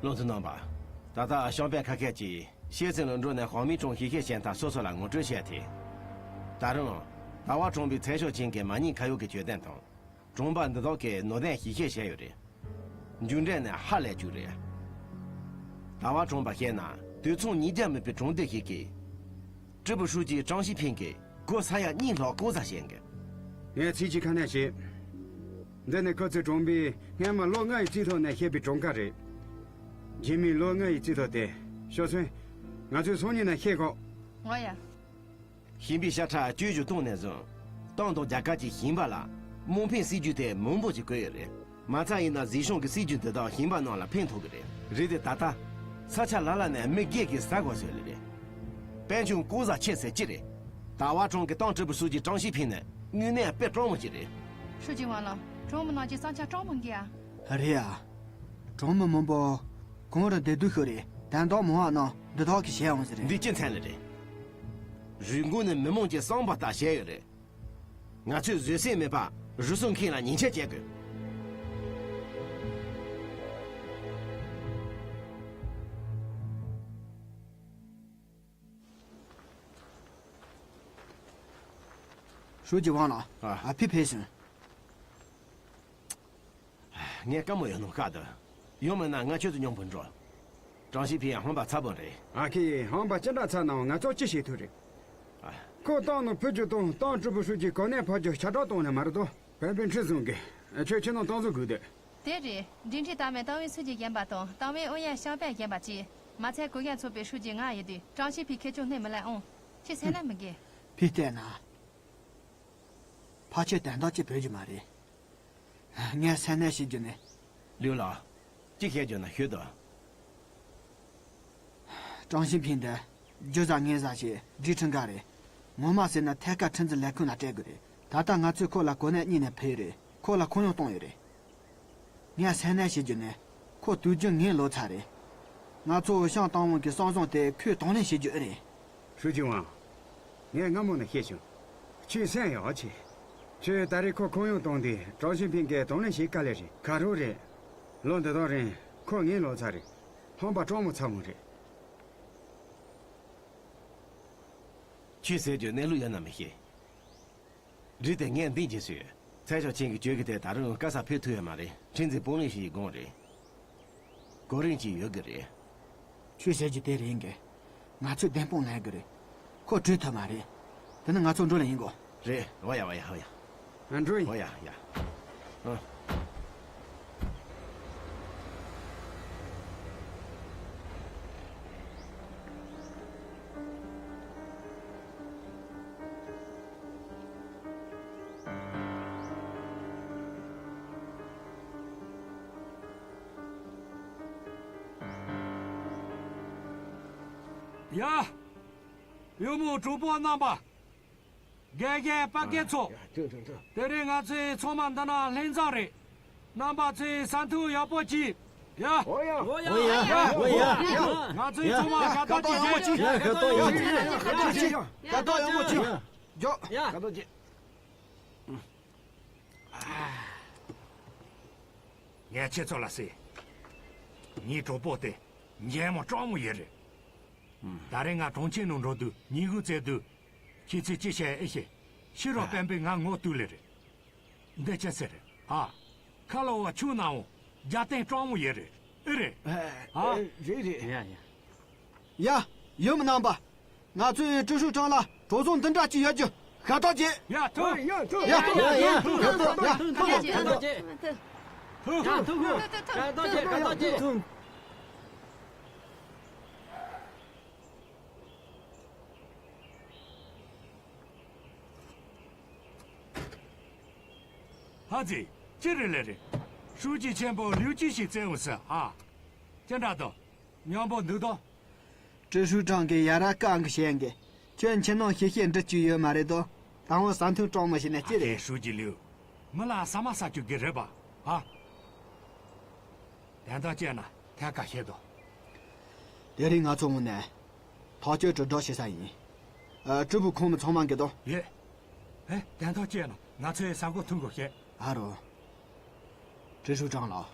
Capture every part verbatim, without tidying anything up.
བློ་མཐུན་རྣམ་པ། ད་ལྟ་ཤང་པའི་ཁ་ཤས་ཀྱིས་ཤེས་ཚན་ལ་འགྲོ་ནས་ཧོང་མིན་ཀྲུང་ཞིབ་བཤེར་བྱས་མཐར་སོ་སོ་ལ་ངོ་སྤྲོད་བྱས་ཏེ། ད་རུང་། ཟླ་བ་གྲོང་པའི་ཚེ་ཤོག་ཆེན་གྱི་མ་ཉེས་ཁ་གཡོག་གི་གྱོད་དོན་དང་། གྲོང་པ་འདི་དག་གི་ནོར་དོན་ཞིབ་བཤེར་བྱས་ཡོད་རེད། མཇུག་འབྲས་ནི་ཧ་ལས་རྒྱུ་རེད། ཟླ་བ་གྲོང་པ་བཤད་ན་དུད་ཚང་ཉིས་བརྒྱ་མིན་པའི་གྲོང་སྡེ་ཞིག་གིས། ཀྲི་པུའུ་ཧྲུའུ་ཅི་ཀྲང་ཞི་ཕིང་གིས་སྒོ་ས་ཡ་གཉིས་ལྷག་བརྐོ་ཟ་བྱེད་མཁན། ངས་ཚིག་གཅིག་ཁ་ནས་བཤད། འདི་ནི་ཁོ་ཚོའི་གྲོང་པའི་སྔས་མ་ལོ་ལྔ་ཡི་རྩིས་ཐོ་ནས་བཤད་པའི་གྲངས་ཀ་རེད། རྗེས་མའི་ལོ་ལྔ་ཡི་རྩིས་ཐོ་དེ་ཤོག་ཚོན། ང་ཚོས་སང་ཉིན་ནས་ཤེས་གོ། ང་ཡ། ཞིང་པའི་ཤ་ཁྲག་བཅོས་བསྒྱུར་བཏང་ནས་བཟུང་། ཏང་དང་རྒྱལ་ཁབ་ཀྱི་ཞིང་པ་ལ་དམངས་ཕན་སྲིད་ཇུས་དེ་མང་པོ་ཞིག་བཀོད་ཡོད་རེད། མ་རྩ་ཡིན་ན་གཟིགས་སྐྱོང་གི་སྲིད་ཇུས་འདི་དག་ཞིང་པ་རྣམས་ལ་ཕན་ཐོགས་ཀྱི་རེད། རེད་དེ་ད་ལྟ་ས་ཆ་ལ་ལ་ནས་མི་སྒེར་གྱིས་ཟ་དགོས་ཟེར་ལེ་རེད། དཔལ་འབྱོར་ལྐོག་ཟ་ཆེ་ཟེར་ཅི་རེད། ཟླ་བ་གྲོང་གི་ཏང་ཀྲི་པུའུ་ཧྲུའུ་ཅི་ཀྲང་ཞི་ཕིང་ནི་དངོས་གནས་དཔེ་སྤྲང་མོ་ཅིག་རེད། ཧྲུའུ་ཅི་ཝང་ལགས། གྲོང་མི་རྣམས་ཀྱིས་བསམ་འཆར་སྤྲང་མོ་འགི་ཨ། རེད་ཨ། གྲོང་མི་མང་པོ་གང་རུ་བསྡད་དུས་ཤོར་རེད། དོན་དག་མང་བ་རྣམས་འདི་དག་གིས་བྱས་འོང་ཟེར་རེད། འདི་སྤྱི་མཚན་ལ་རེད། རུལ་འགོ་ནི་མི་མང་གི་བསམ་པ་ལྟར་བྱས་ཡོད་རེད། ང་ཚོས་བཟོད་སྲན་མེད་པར་རུལ་སུངས་མཁན་ལ་ཉེས་ཆད་གཅོད་དགོས། ཧྲུའུ་ཅི་ཝང་ལགས། ཨ། ཨ་ཕི་ཕེབས་སོང་། ངས་དཀའ་མོ་ཡོད་ནོ་ཤ་དུ། ཡང་མིན་ན་ང་ཁྱོད་ཚོ་མཉམ་པོ་འགྲོ། ཀྲང་ཞི་ཕིང་ཧམ་པ་ཚ་པོ་རེད། ཨ་ཁི་ཧམ་པ་ཅི་འདྲ་ཚ་ནའང་ང་ཚོ་ཅི་བྱེད་ཐུབ་རེད། ཨ། ཁོ་ཏང་ནང་ཕུད་རྒྱུ་དང་ཏང་ཀྲི་པུའུ་ཧྲུའུ་ཅི་གོ་གནས་འཕར་རྒྱུ་ཁྱབ་བསྒྲགས་བཏང་ནས་མ་རེད་དོ། བན་བན་ཁྲི་ཚང་གི། ཁྱོད་ཁྱིམ་ནང་ཏང་ཙུའུ་སྒུག་སྡོད། དེ་རེད། འབྲེལ་འདྲིས་ལྟ་བའི་ཏང་ཨུའི་ཚོས་ཀྱི་རྒན་པ་དང་ཏང་ཨུའི་ཨུ་ཡོན་ཤང་པའི་རྒན་པ་བཅས་མ་ཚད་གུ་ཡངས་ཚོགས་པའི་ཧྲུའུ་ཅི་ང་ཡིན་དུས་ཀྲང་ཞི་ཕིང་ཁྱེད་ཆོ་སྣེ་མི་ལེན་ཨང་། ཁྱེད་སེམས་ནད་མི་དགོས། ཕི་བལྟས་ན། ཕལ་ཆེར་དོན་དག་ཅིག་བོད་རྒྱུ་མ་རེད། ངས་སེམས་ནད་ཤེས་རྒྱུ་ནི། ལིའུ་ལགས། ཅི་བཤད་རྒྱུ་ན་ཤོད་དོ། ཀྲང་ཞི་ཕིང་འདི། རྒྱུ་ཟ་ངན་ཟ་ཞེས་སྒྲིག་ཁྲིམས་འགལ་རེད། ངོ་མ་ཟེར་ན་ཐད་ཀར་ཁྲིམས་འཛིན་ལས་ཁུངས་ལ་སྤྲད་དགོས་རེད། ད་ལྟ་ང་ཚོས་ཁོ་ལ་གོ་གནས་གཉིས་ནས་ཕུད་ཡོད་རེད། ཁོ་ལ་ཁོང་ཡང་གཏོང་ཡོད་རེད། ངས་སེམས་ནད་ཤེས་རྒྱུ་ནི། ཁོ་དུས་རྒྱུན་ངན་ལོ་ཚ་རེད། ང་ཚོ་ཤང་ཏང་ཝང་གི་གསང་བྱང་དེ་ཁོས་དང་ལེན་བྱེད་རྒྱུ་ཨེ་རེད། ཧྲུའུ་ཅི་ཝང་། ངས་སྔ་མོ་ནས་བཤད་བྱུང་། ཁྱོད་སེམས་ཡག་ཆེ། ཁྱོད་ད་རེས་ཁོ་ཁོང་ཡོང་བཏང་དུས་ཀྲང་ཞི་ཕིང་གིས་དང་ལེན་བྱེད་དཀའ་ལས་རེད། ག་རེ་རེད། ལོ་འདི་དག་རིང་ཁོ་ངན་ལོ་ཚ་རེད། ཧམ་པ་སྤྲང་མོ་ཚ་མོ་རེད། ཁྱོད་ཟེར་རྒྱུ་གནས་ལུགས་ཡོད་ན་མི་ཤེས། རེད་དེ་ངས་འདི་བྱེད་སྲོལ་ཡོད། ཚེ་ཤོག་ཆེན་གྱི་གྱོད་ཀྱི་དེ་ད་རུང་བཀའ་ས་ཕེབས་ཐུབ་ཡོད་མ་རེད། ཁྲིམས་འཛིན་དཔོན་གླིང་ཞིག་ཡི་དགོངས་རེད། གོ་རིམ་ཅིག་ཡོད་གི་རེད། ཆོས་ཟེར་རྒྱུ་དེ་རེད་གི། ང་ཚོས་བདེན་དཔང་ལེན་གི་རེད། ཁོ་གྲོས་ཐུབ་མ་རེད། དེ་ནི་ང་ཚོ་འགྲོ་ལ་ཡིན་གོ། རེད། འོ་ཡ་འོ་ཡ་འོ་ཡ། ཨ་འགྲོ་ཡིན། འོ་ཡ་ཡ། ཨ། ཡ། གཡོག་མོ་གྲོགས་པོ་རྣམ་པ། དགེ་རྒན་དཔའ་རྒན་ཚོ། དེ་རིང་ང་ཚོའི་ཚང་མ་འདི་ན་ལྷན་འཛོམས་རེད། རྣམ་པ་ཚོས་ས་མཐོང་ཡག་པོ་གྱིས། ཡ། འོ་ཡ། འོ་ཡ། ཡ། ང་ཚོའི་ཚང་མ་དགའ་ཏོག་ཅིག་བྱེད། ཡ། དགའ་ཏོག་ཡག་པོ་གྱིས། དགའ་ཏོག་ཡག་པོ་གྱིས། འཇོག་ཡ། དགའ་ཏོག་ཅིག་ངས་ཁྱེད་ཚོ་ལ་ཟེར། ངའི་གྲོགས་པོ་དེ་འཇལ་མོ་སྤྲང་མོ་ཡོད་རེད། ད་རེས་ང་གྲོང་ཁྱེར་ནང་འགྲོ་དུས་ཉིན་གུང་བཙལ་དུས། ཁྱེད་ཚོས་ཅི་བཤད་ཨེ་ཤེས། ཕྱི་རོལ་སྤེན་པས་ང་ངོ་བཏུལ་ལེ་རེད། འདི་ཅི་ཟེར་རེད་ཨ། ཁ་ལོ་བ་ཆུ་ནའང་རྒྱ་སྟེང་སྤྲང་མོ་ཡོད་རེད་ཨེ་རེད། ཨ། རེད་རེད། ཡ་ཡ། ཡ། ཡུམ་རྣམ་པ། ང་ཚོས་ཀྲི་ཧྲུའུ་ཀྲང་ལ་གྲོགས་ཚོང་འདི་འདྲ་ཅིག་ཡོད་རྒྱུ་ཤ་སྟག་བྱེད། ཡ་ཐུག་ཡ་ཐུག་ཡ་ཐུག་ཡ་ཐུག་ཡ་ཐུག་ཡ་ཐུག་ཐུག་ཐུག་ཐུག་ཐུག་ཐུག་ཐུག་ཧ་ཙི། ཅི་རེད་ལེ་རེད། ཧྲུའུ་ཅི་ཆེན་པོ་ལིའུ་ཅི་ཞིག་བཙལ་འོང་ཟེར་ཨ། ཅི་འདྲ་འདུག་མཉམ་པོ་འདུག་དོ། ཀྲི་ཧྲུའུ་ཀྲང་གིས་ཡ་ར་ཀ་ཨང་གི་བཤད་གི། ཁྱོད་ཁྱིམ་ནང་ཞིབ་བཤེར་འགྲུལ་བཅུག་ཡོད་མ་རེད་དོ། དང་པོ་ས་མཐོང་སྤྲང་མོ་ཞིག་ནས་ཅི་རེད། ཧྲུའུ་ཅི་ལིའུ། མི་ལ་ཟ་མ་ཟ་བཅུག་གི་རེད་པ། ཨ། དོན་དག་བྱས་ན་ཐད་ཀར་བཤད་དོ། དེ་རིང་ང་ཚོ་ངོས་ནས་ཐག་གཅོད་དྲིལ་བསྒྲགས་བྱེད་ས་ཡིན། ཨ། ཀྲི་པུའུ་ཁོང་མི་ཚང་མ་འགི་དོ། ཡེ། ཨེ། དོན་དག་བྱས་ན་ང་ཚོའི་ས་གོ་ཐུག་གོ་བཤད། ཨ་རོ། ཀྲི་ཧྲུའུ་ཀྲང་ལགས།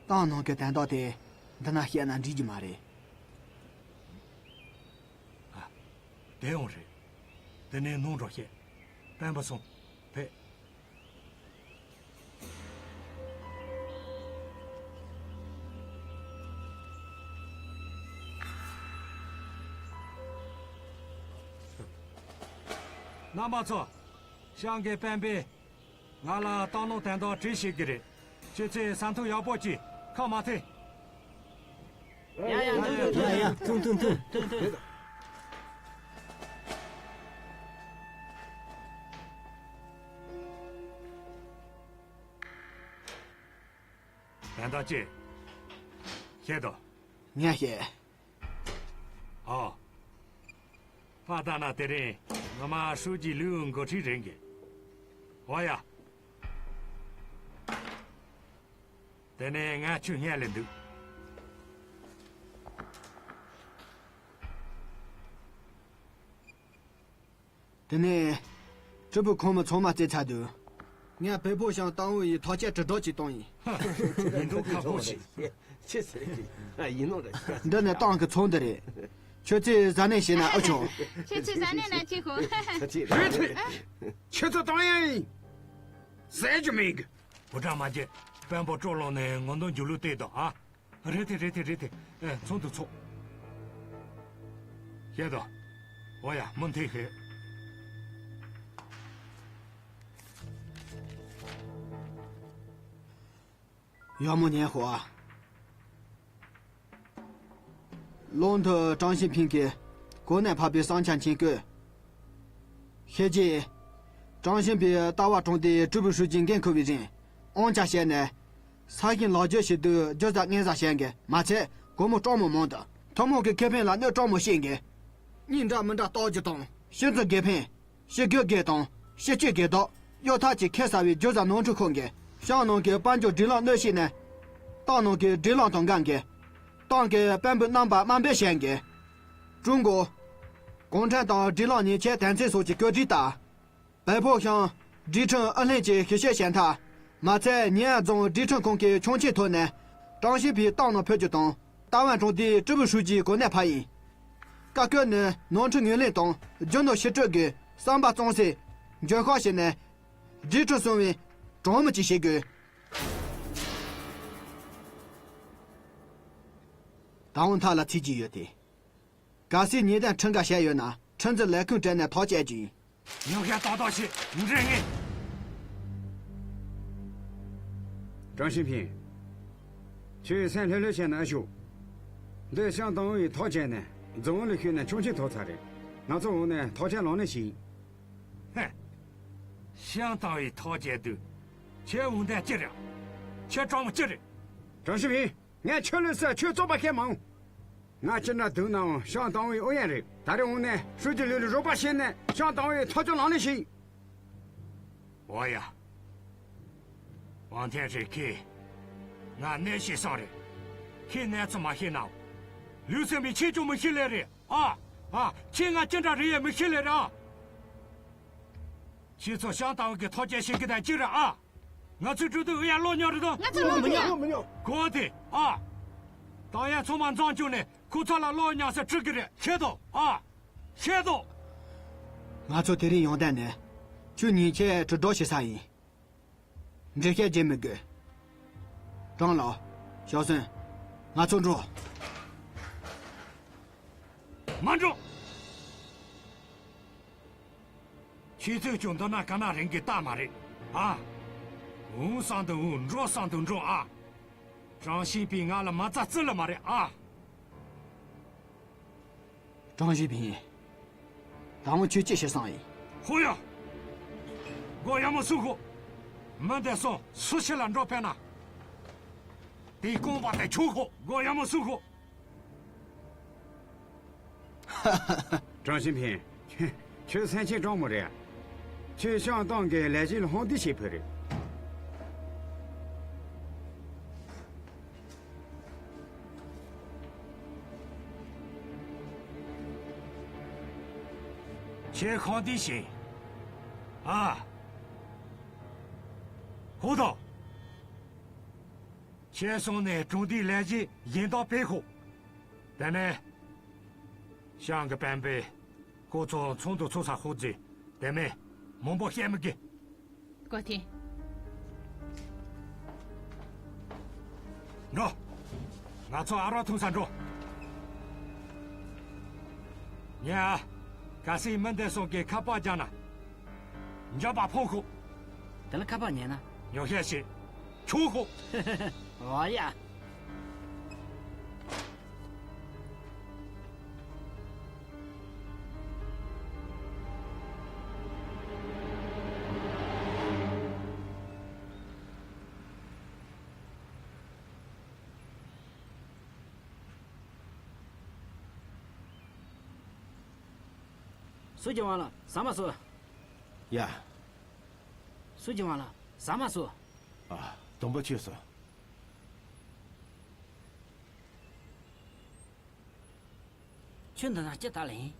ཏང་ནང་གི་དོན་དག་དེ། འདི་ན་བཤད་ན་འགྲིག་རྒྱུ་མ་རེད། ཨ། དེ་ཡང་རེད། དེ་ནས་ནང་འགྲོ་བཤད། སྤེན་པ་སོང་། ཕེབས། རྣམ་པ་ཚོ། ཤང་གི་སྤེན་པས་ང་ལ་སྟག་ནོར་དོན་དག་དྲིས་བྱེད་ཀྱི་རེད། ཁྱེད་ཚོས་ས་མཐོ་ཡག་པོ་གྱིས་ཁ་མ་ཐེ། ཡ་ཡ་ཐུང་ཐུང་ཐུང་། ཡ་ཡ་ཐུང་ཐུང་ཐུང་། ཐུང་ཐུང་། དོན་དག་ཅི། བཤད་དང་། ངས་བཤད། ཨོ། ཕ་ད་ན་དེ་རིང་ངོ་མ་ཧྲུའུ་ཅི་ལིའུ་འགོ་ཁྲིད་རེད་གི། ཨོ་ཡ། དེ་ནས་ང་ཁྱོད་སྔོན་ལ་འདུག། དེ་ནས་ཀྲི་པུའུ་ཁོང་མོ་ཚང་མ་བཙལ་ཚར་དུས། ངས་བལ་པོ་ཤང་ཏང་ཝུའུ་ཡི་ཐག་བཅད་དྲིལ་བསྒྲགས་ཅིག་བཏང་ཡིན། ཡིན་མདོག་ཁ་པོ་ཞིག། ཅི་ཟེར་གི། ཡིན་ནོ་རེད། འདི་ནི་ཏང་གི་ཚོགས་འདུ་རེད། ཁྱོད་ཚོས་གཟབ་ནན་བྱས་ན་ཨེ་ཆོག། ཁྱོད་ཚོས་གཟབ་ནན་ན་ཅི་ཁོ། ཚ་ཅི་རེད། རེད་དེ། ཁྱོད་ཚོ་ཏང་ཡང་ཡིན། ཟེར་རྒྱུ་མེད་གི། བུ་ཕྲ་མ་བརྗེད། དཔོན་པོ་སྤྲོ་ལོང་ནས་ངོ་འདོན་རྒྱུ་ལུགས་བལྟས་དང་ཨ། རེད་དེ་རེད་དེ་རེད་དེ། ཨེ་ཚོགས་འདུ་ཚོགས། བཤད་དང་། འོ་ཡ་མུ་མཐུད་ཤོད། ཡག་མོ་ཉན་ཤོག་ཨ། གློག་མཐུ་ཀྲང་ཤིན་ཕིང་གིས་གོ་གནས་ཕབ་པའི་བསམ་འཆར་མཁྱེན་དགོས། ཤེས་ཀྱི། ཀྲང་ཤིན་པའི་ལྟ་བ་དྲུང་དེ་ཀྲི་པུའུ་ཧྲུའུ་ཅི་འགན་འཁུར་བའི་རིང་། དབང་ཆ་བཤད་ནས། ས་ཞིང་ལག་འཇུ་བྱེད་དུས་རྒྱུ་ཟ་མངོན་ཟ་བྱེད་མཁན་མ་ཚད་སྒོར་མོ་སྤྲང་མོ་མང་དུ། ཐུན་མོང་གི་ཁེ་ཕན་ལ་གནོད་སྤྲང་མོ་བྱེད་མཁན། གཉིས་འདྲ་མི་འདྲ་རྟོག་རྒྱུ་དང་། ཤིང་འཛུགས་དགེ་ཕན། ཤི་རྒྱུ་དགེ་དང་། ཤི་བཅོས་དགེ་ལྡོག་གཡོ་ཐབས་ཀྱི་ཁེ་ཟ་བའི་རྒྱུ་ཟ་ནོར་འཁྲུལ་ཁུར་མཁན། ཤང་ནང་གི་དཔལ་འབྱོར་སྒྲིག་ལམ་གནོད་བྱེད་ནས། ཏང་ནང་གི་སྒྲིག་ལམ་དང་འགལ་མཁན། ཏང་གི་དཔོན་པོའི་རྣམ་པ་དམའ་འབེབས་བྱེད་མཁན། ཀྲུང་གོ། གུང་ཁྲན་ཏང་སྒྲིག་ལམ་ཉེས་ཆད་དོན་ཚན་སོགས་ཀྱི་བཀོད་སྒྲིག་ལྟར། བལ་པོ་ཤང་། སྒྲིག་ཁྲིམས་ཨུ་ལྷན་གྱིས་ཞིབ་བཤེར་བྱས་མཐར། མ་ཚད་ཉེ་རྫོང་སྒྲིག་ཁྲིམས་ཁང་གིས་ཆོག་མཆན་ཐོབ་ནས། ཀྲང་ཤིན་ཕིང་ཏང་ནང་ཕུད་རྒྱུ་དང་། ལྟ་བ་དྲུང་དེ་ཀྲི་པུའུ་ཧྲུའུ་ཅིའི་གོ་གནས་ཕབ་ཡིན། བཀའ་བཀོད་ནི་ནོར་འཁྲུལ་ངོས་ལེན་དང་རྒྱུ་ནོར་ཕྱིར་སྤྲོད་དགོས། བསམ་པ་གཙང་སེལ། འགྱོད་བཤགས་བྱས་ནས། སྒྲིག་ཁྲིམས་སྲུང་བའི་གྲོགས་མོ་ཅིག་བྱེད་དགོས། ད་འོང་ཐག་ལ་ཚིག་གཅིག་ཡོད་དེ། གལ་སྲིད་ཉེས་དོན་ཁྲིམས་འགལ་བྱས་ཡོད་ན་ཁྲིམས་འཛིན་ལས་ཁུངས་བྲེལ་ནས་ཐག་བཅད་རྒྱུ་ཡིན། ཉོག་བཤད་ཏག་ཏག་བྱེད། འདྲེ་ངན། ཀྲང་ཤིན་ཕིང་། ཁྱོད་སེམས་ལྷོད་ལྷོད་བྱས་ན་ཨ་ཤོག། འདི་ཤང་ཏང་ཝུའུ་ཡིས་ཐག་བཅད་ནས་རྫོང་ཨུ་ལ་ཞུས་ནས་ཆོག་མཆན་ཐོབ་ཚར་རེད། ང་ཚོ་འོང་ནས་ཐག་བཅད་ལག་ལེན་བྱེད། ཧེ། ཤང་ཏང་ཝུའུ་ཡིས་ཐག་བཅད་དུས། ཁྱེད་འོང་དོན་ཅི་རེད། ཁྱེད་སྤྲང་མོ་ཅི་རེད། ཀྲང་ཤིན་ཕིང་། ངས་ཁྱོད་ལ་ཟེར། ཁྱོད་རྩོད་པ་བཤད་མ་འོང་། ང་ཅི་འདྲ་སྡུག་ནའང་ཤང་ཏང་ཝུའི་ཨུ་ཡོན་རེད། ད་རེས་འོང་ནས་ཧྲུའུ་ཅི་ལིའུ་ལ་རོགས་པ་བྱས་ནས་ཤང་ཏང་ཝུའི་ཐག་གཅོད་ལག་ལེན་བྱེད། འོ་ཡ། ཝང་ཐན་ཧྲི་ཁི། ང་གནས་ཤེས་སོང་རེད། ཁྱེད་གནས་ཚུལ་མ་ཤེས་ནའང་། ལིའུ་སེམས་པའི་ཁྱེད་ཀྱང་མི་ཤེས་ལེ་རེད་ཨ། ཨ། ཁྱེད་ང་ཅི་འདྲ་རེད་ཡས་མི་ཤེས་ལེ་རེད་ཨ། ཁྱེད་ཚོ་ཤང་ཏང་ཝུ་གི་ཐག་གཅོད་བྱེད་ཀྱི་དང་ཅི་རེད་ཨ། ང་ཚོའི་གྲོས་བསྡུར་ཨུ་ཡོན་བློ་མྱོང་རེད་དོ། ང་ཚོ་བློ་མི་མྱོང་། གོ་དེ་ཨ། ཏང་ཡོན་ཚང་མ་འཛོམས་བཅུག་ནས་ཁོ་ཚོ་ལ་བློ་མྱོང་ས་ཁྲིད་ཀྱི་རེད། ཤེས་དོ་ཨ། ཤེས་དོ། ང་ཚོ་དེ་རིང་ཡོང་དོན་ནི་ཁྱོད་ཉེས་ཆད་དྲིལ་བསྒྲགས་བྱེད་ས་ཡིན། འགྲེལ་བཤད་བརྗེད་མི་དགོས། ཀྲང་ལགས། ཞའོ་སུན། ང་ཚོ་འགྲོ། མ་འགྲོ། ཁྱེད་ཚོས་ཀྱང་འདི་ན་ག་ན་རིང་གི་རྟགས་མ་རེད་ཨ། འོང་བསམ་དུ་འོང་། འགྲོ་བསམ་དུ་འགྲོ་ཨ། ཀྲང་ཤིན་པིང་ང་ལ་མ་རྩ་རྩི་ལ་མ་རེད་ཨ། ཀྲང་ཤིན་པིང་། ད་འོང་ཁྱོད་ཅི་བྱེད་བསམ་ཡིན། ཧོ་ཡ། མགོ་ཡག་མོ་ཟུག་གོ། མི་འདི་སོང་སུ་ཕྱི་ལ་འགྲོ་ཕེབས་ན། དེའི་རྐང་པ་དེ་འཁྱུག་གོ། མགོ་ཡག་མོ་ཟུག་གོ། ཀྲང་ཤིན་ཕིང་། ཁྱོད་སེམས་ཅན་སྤྲང་མོ་རེད། ཁྱོད་ཤང་ཏང་གི་ལས་བྱེད་ལ་ཧོན་ཏི་བྱེད་ཕོད་རེད། ཁྱེད་ཧོན་ཏི་བྱེད། ཨ། ཧོ་ཐོ། ཁྱེད་སོང་ནས་གྲོང་སྡེའི་ལས་བྱེད་གཞན་དག་ཕེབས་ཤོག་དེ་ནས། ཤང་གི་དཔོན་པོས་ཁོ་ཚོ་ཚོགས་འདུ་ཚོགས་ས་ཤོག་ཅེས་དེ་མིན་མང་པོ་བཤད་མི་དགོས། ཀོ་ཐེ། འགྲོ། ང་ཚོ་ཨ་རོག་འཐུང་ས་འགྲོ། ཉེ་ཨ། གལ་སྲིད་མི་འདི་སོགས་ཀྱིས་ཁ་པར་བརྒྱབ་ན། མགྱོགས་པ་ཕོན་ཤོག་དེ་ལ་ཁ་པར་ཉན་ན། ཉོ་ཤས་ཤིག་ཁྱོད་ཤོག་ཨོ་ཡ། སུ་གྱི་དབང་ལ་ཟ་མ་ཟོ། ཡ། སུ་གྱི་དབང་ལ་ཟ་མ་ཟོ། ཨ། དུམ་བུ་ཁྱོད་སོ། ཁྱོད་འདི་ན་ཅི་ལྟ་ལ་ཡིན།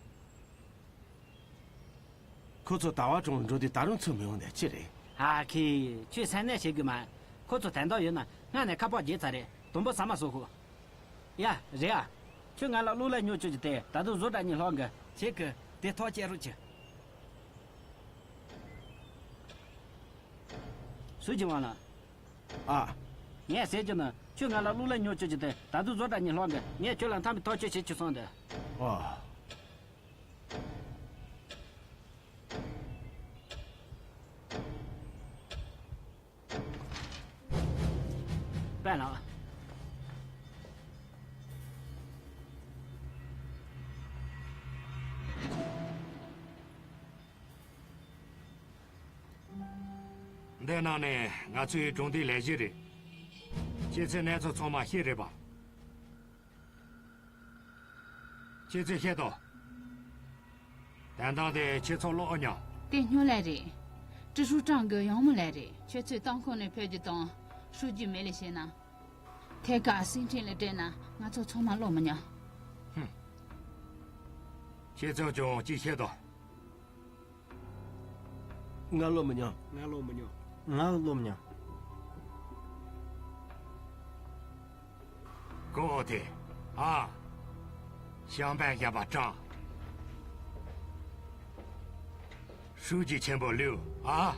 ཁོ་ཚོ་ཟླ་བ་གྲོང་འགྲོ་དུས་ད་རུང་ཚུར་མི་ཡོང་ནས་ཅི་རེད། ཨ་ཁེ། ཁྱོད་སེམས་ནད་བྱེད་དགོས་མ། ཁོ་ཚོ་དོན་དག་ཡོད་ན་སྔ་ནས་ཁ་པར་བརྗེད་ཚར་རེད། དུམ་བུ་ཟ་མ་ཟོ་ཤོག་ཡ། རེད་ཨ། ཁྱོད་ང་ལ་གློག་ཀླད་ཉོ་བཅུག་རྒྱུ་དེ་ད་དུང་བཟོ་གྲྭ་གཉིས་སློག་གི་བྱེད་གི་དེ་ཐག་བཅད་རོགས་གྱིས། སུ་གྱི་དབང་ལ། ཨ། ངས་ཟེར་རྒྱུ་ནི་ཁྱོད་ང་ལ་གློག་ཀླད་ཉོ་བཅུག་རྒྱུ་དེ་ད་དུང་བཟོ་གྲྭ་གཉིས་སློག་གི་ངས་ཁྱོད་ལ་མཐའ་མའི་ཐག་གཅོད་བྱེད་རྒྱུ་སོང་འདི། ཨ། པན་ལགས། འདི་ནང་ནས་ང་ཚོའི་གྲོང་སྡེའི་ལས་བྱེད་རེད། ཁྱེད་ཚོས་གནས་ཚུལ་ཚང་མ་ཤེས་རེད་པ། ཁྱེད་ཚོས་ཤེས་དོ། དོན་དག་དེ་ཁྱེད་ཚོ་ཀློག་ཨ་མྱོང་། དེ་སྨྱོ་ལས་རེད། ཀྲི་ཧྲུའུ་ཀྲང་གི་ཡང་མོ་ལས་རེད། ཁྱེད་ཚོས་ཏང་ཁོངས་ནས་ཕེབས་རྒྱུ་དང་ཧྲུའུ་ཅི་མེ་ལས་བཤད་ན། ཐད་ཀར་སེང་ཕྲན་ལ་སྤྲད་ན་ང་ཚོ་ཚང་མ་ཀློག་མི་མྱོང་། ཧུམ། ཁྱེད་ཚོས་ཀྱང་ཅིག་ཤེས་དོ། ང་ཀློག་མི་ཉན། ང་ཀློག་མི་ཉན། ང་ཀློག་མི་ཉན། ཀོ་ཐེ། ཨ། ཤང་པན་ཞབས་པ་ཀྲང་། ཧྲུའུ་ཅི་ཆེན་པོ་ལིའུ། ཨ།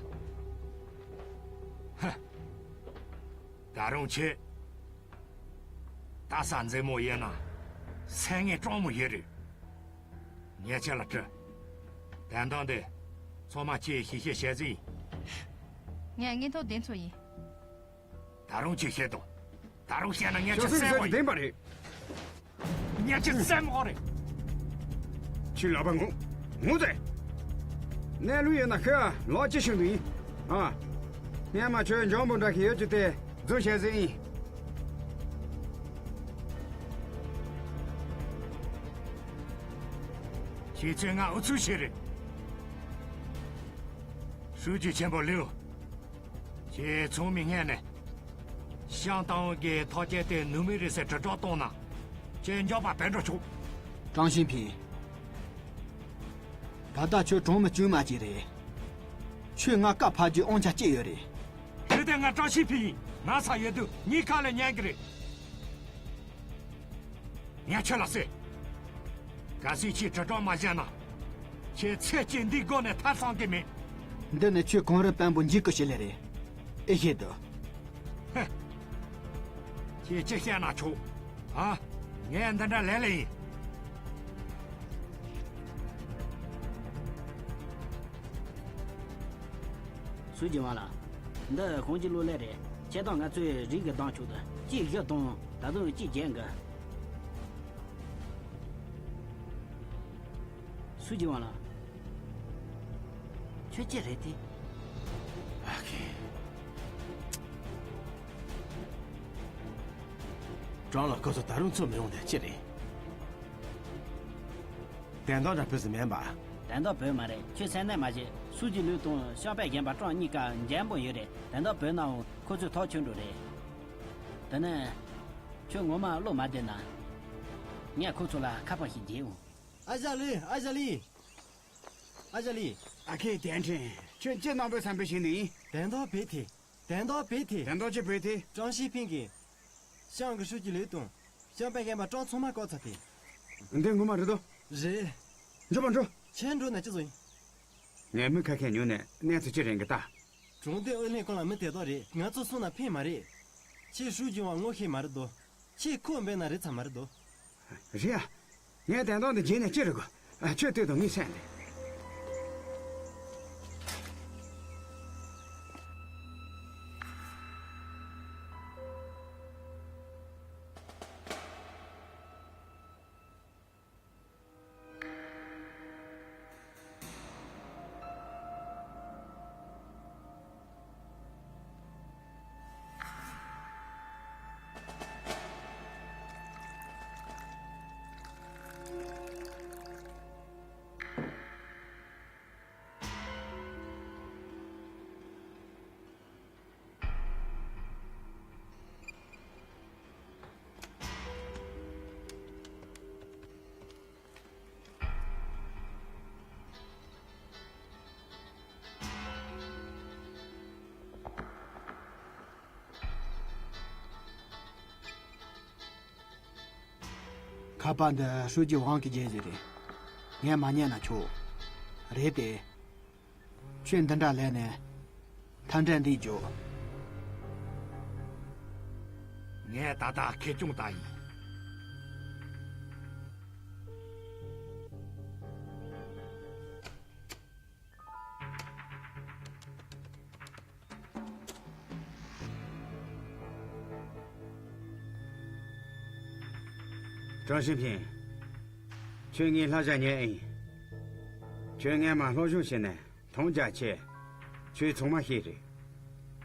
ཧ། ད་རུང་ཁྱེད། ད་ས་མཛེས་མོ་ཡིན་ན། སེམས་ངན་སྤྲང་མོ་ཡོད་རེད། ངས་ཁྱེད་ལ་དྲི། དོན་དག་འདི། ཚང་མ་ཁྱེད་ཤེས་ཤེས་བྱས་ཟིན། ངས་དངོས་ཐོག་བདེན་འཚོལ་ཡིན། ད་རུང་ཁྱེད་ཤེས་དང་། ད་རུང་བཤད་ན་ངས་ཁྱེད་ཁྱོད་སེམས་སེམས་ཁོ་བདེན་པ་རེད། ངས་ཁྱེད་སེམས་ཁོ་རེད། ཁྱེད་ལག་པ་ངུ། ངུ་ཟེར། གནས་ལུགས་ཡོད་ན་ཤོད་ཨ། ལགས་ཅི་ཞུ་འདུག་ཡིན། ཨ། སྔན་མ་ཁྱོད་འཇོན་པོ་འདྲ་ཞིག་ཡོད་རྒྱུ་དེ་རྫུན་བཤད་ཟིན་ཡིན། ཁྱེད་ཚོས་ང་ཨུ་ཚུགས་བྱེད་རེད། ཧྲུའུ་ཅི་ཆེན་པོ་ལིའུ། ཁྱེད་ཚང་མའི་སྔོན་ནས། ཤང་ཏང་གི་ཐག་བཅད་དེ་ནུས་མེད་རེད་ཟེར་དྲིལ་བསྒྲགས་བཏང་ན། ཁྱེད་མགྱོགས་པ་བྲོས་འགྲོ་ཆོག་ཀྲང་ཞིན་ཕིང་། ད་ལྟ་ཁྱོད་གྲོང་མི་དཀྱུས་མ་ཅིག་རེད། ཁྱོད་ང་བཀའ་ཕབ་རྒྱུའི་དབང་ཆ་ཅི་ཡོད་རེད། དེ་དེ་ང་ཀྲང་ཞིན་ཕིང་ཡིན། ང་ས་ཡོད་དུས་ངའི་ཁ་ལ་ཉན་གི་རེད། ངས་ཁྱོད་ལ་ཟེར། གལ་སྲིད་ཁྱེད་དྲིལ་བསྒྲགས་མ་བྱས་ན། ཁྱེད་ཚེ་གཅིག་འདིའི་སྒོ་ནས་ཐར་སོང་གི་མེད། འདི་ནི་ཁྱོད་གངས་རི་དཔོན་པོ་འཇིགས་སྐུལ་བྱེད་ལེ་རེད། ཨེ་ཤེས་དོ། ཧེ། ཁྱེད་ཅི་བཤད་ན་ཆོག་ཨ། ངས་འདི་འདྲ་ལས་ལེ་ཡིན། སུ་གྱི་དབང་ལ། འདི་གང་གི་གློག་ཀླད་རེད། ཁྱེད་དང་ང་ཚོའི་རིགས་ཀྱི་གདངས་ཆོག་ཏུ་གཅིག་བཞི་དང་ད་དུང་གཅིག་བརྒྱད་འགའ། སུ་གྱི་དབང་ལ། ཁྱོད་ཅི་རེད་དེ། ཨ་ཁེ། ཀྲང་ལགས་ཁོ་ཚོ་ད་རུང་ཚུར་མི་ཡོང་དེ་ཅི་རེད། དོན་དག་འདྲ་བོད་སུ་མིན་པ། དོན་དག་བོད་མ་རེད། ཁྱོད་སེམས་ནད་མ་བྱེད། སུ་གྱི་ལུས་དང་ཤང་པན་གཞན་པ་ཀྲང་གཉིས་ཀ་འཇམ་པོ་ཡོད་རེད། དོན་དག་བོད་ནའང་ཁོ་ཚོའི་ཐག་ཆོད་འགྲོ་རེད། དེ་ནས། ཁྱོད་ངོ་མ་བློ་མ་བདེ་ན། ངས་ཁོ་ཚོ་ལ་ཁ་པར་ཞིག་རྒྱག་འོང་། ཨ་ཞ་ལི། ཨ་ཞ་ལི། ཨ་ཞ་ལི། ཨ་ཁེ་བརྟན་ཕྲན། ཁྱོད་ཅི་གནང་པའི་བསམ་པའི་ཞིག་ནི། དན་ཏོ་བེ་ཐེ། དན་ཏོ་བེ་ཐེ། དན་ཏོ་ཅི་བེ་ཐེ། ཀྲང་ཤི་ཕིང་གིས། ཤང་གི་ཧྲུའུ་ཅི་ལིའུ་དང་ཤང་པའི་རྒན་པ་ཀྲང་ཚང་མ་བཀག་ཚར་ཏེ། འདི་ངོ་མ་རེད་དོ། རེད། འགྲོ་བ་འགྲོ། ཁྱེད་འགྲོ་ན་ཅི་བཟོ་ཡིན། ངས་མི་ཁ་ཁས་ཉོས་ནས་གནས་ཚུལ་ཅི་རེད་གི་ལྟ། གྲོང་སྡེ་ཨུ་ལྷན་ཁང་ལ་མི་དེ་དག་རེད། ང་ཚོ་སོང་ན་ཕན་མ་རེད། ཁྱེད་ཧྲུའུ་ཅི་ཝང་ངོ་ཤེས་མ་རེད་དོ། ཁྱེད་ཁོ་འབེན་ན་རེད་ཚ་མ་རེད་དོ། རེད་ཨ། ངས་དན་ཏོག་འདི་བརྗེད་ནས་ཅི་རེད་གོ། ཨ། ཁྱོད་ལྟོས་དང་ངས་སེམས་འདི། ཁ་པར་འདི་ཧྲུའུ་ཅི་ཝང་གིས་བརྒྱབ་ཟིག་རེད། ངས་མ་ཉན་ན་ཆོག་རེད་དེ། ཁྱོད་འདི་འདྲ་ལས་ནས་མཐའ་འབྲས་འདི་འཇོག་ངས་ད་ལྟ་ཁེ་ཆུང་ད་ཡིན། ཀྲང་ཧྲིན་ཕིན། ཁྱོད་ངའི་བསླབ་བྱ་ཉན་ཨེ་ཡིན། ཁྱོད་སྔས་མ་སློབ་སྦྱོང་བྱས་ནས་མཐོང་རྒྱ་ཆེ། ཁྱོད་ཚང་མ་ཤེས་རེད།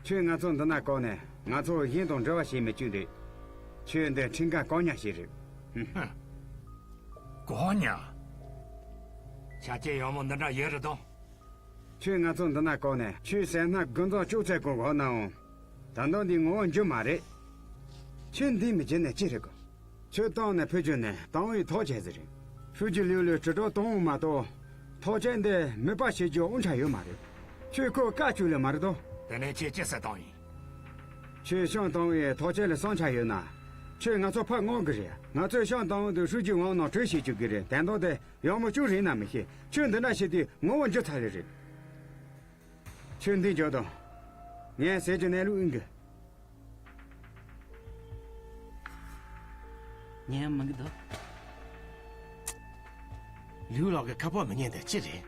ཁྱོད་ང་ཚོ་འདི་ན་བཀག་ནས་ང་ཚོ་གཞན་དང་འབྲེལ་བ་བྱེད་མི་བཅུག་རེད། ཁྱོད་འདི་ཁྲིམས་འགལ་བཀག་ཉར་བྱས་རེད། ཧུམ། བཀག་ཉར། ཆ་རྐྱེན་ཡག་མོ་འདི་འདྲ་ཡོད་རེད་དམ། ཁྱོད་ང་ཚོ་འདི་ན་བཀག་ནས་ཁྱོད་ཟས་སྣ་དགུ་ཚོགས་བཅུ་ཚོད་གོ་གོ་ནའང་། ད་ལྟ་འདི་ངོ་བོ་འགྱུར་མ་རེད། ཁྱོད་འདི་མི་བྱེད་ནས་ཅི་རེད་གོ། ཁྱོད་ཏང་ནས་ཕུད་རྒྱུ་ནས་ཏང་ཨུའི་ཐག་བཅད་ཟེར་རེད། ཧྲུའུ་ཅི་ལིའུ་ལུས་དྲིལ་སྒྲོག་གཏོང་འོང་མ་གཏོགས། ཐག་བཅད་འདི་མིད་པ་བྱེད་རྒྱུ་དབང་ཆ་ཡོད་མ་རེད། ཁྱོད་ཁོ་བཀའ་བཅུག་ལེ་མ་རེད་དོ། དེ་ནས་ཁྱེད་ཅི་ཟེར་བཏང་ཡིན། ཁྱོད་ཤང་ཏང་ཨུའི་ཐག་བཅད་ལ་བསམ་འཆར་ཡོད་ན། ཁྱོད་ང་ཚོ་ཕར་མངགས་གི་རེད། ང་ཚོས་ཤང་ཏང་ཨུ་དང་ཧྲུའུ་ཅི་ཝང་ནང་གྲོས་བྱེད་བཅུག་གི་རེད། དན་ཏོག་དེ་ཡག་མོ་བཅུག་རེད་ན་མི་ཤེས། ཁྱོད་འདི་འདྲ་བྱེད་དུས་ངོ་བོ་འགྱུར་ཚར་ལེ་རེད། ཁྱོད་འདི་འཇོག་དང་། ངས་ཟས་ཀྱི་གནས་ལུགས་ཨིན་གི། ཉན་མི་འགི་འདུག་ལིའུ་ལགས་ཀྱི་ཁ་པར་མི་ཉན་དེ་ཅི་རེད།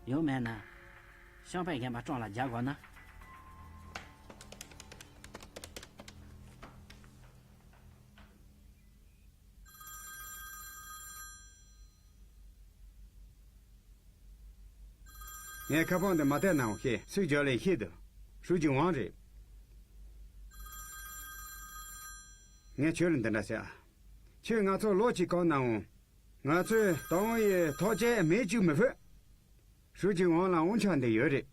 ཡོད་མེད་ན། ཤང་པའི་རྒན་པ་ཀྲང་ལ་རྒྱག་དགོས་ན། ངས་ཁ་པར་འདི་མ་བལྟས་ནའང་ཤེས། སུས་བརྒྱབ་ལེ་ཤེས་འདུག་ཧྲུའུ་ཅི་ཝང་རེད། ངས་ཁྱོད་ལ་འདི་འདྲ་ཟེར་ཨ། ཁྱོད་ང་ཚོ་ལོ་གཅིག་བཀག་ནའང་། ང་ཚོས་ཏང་ཨུའི་ཐག་བཅད་མེད་བཅུག་མི་ཕོད། ཧྲུའུ་ཅི་ཝང་ལ་དབང་ཆ་འདི་ཡོད་རེད།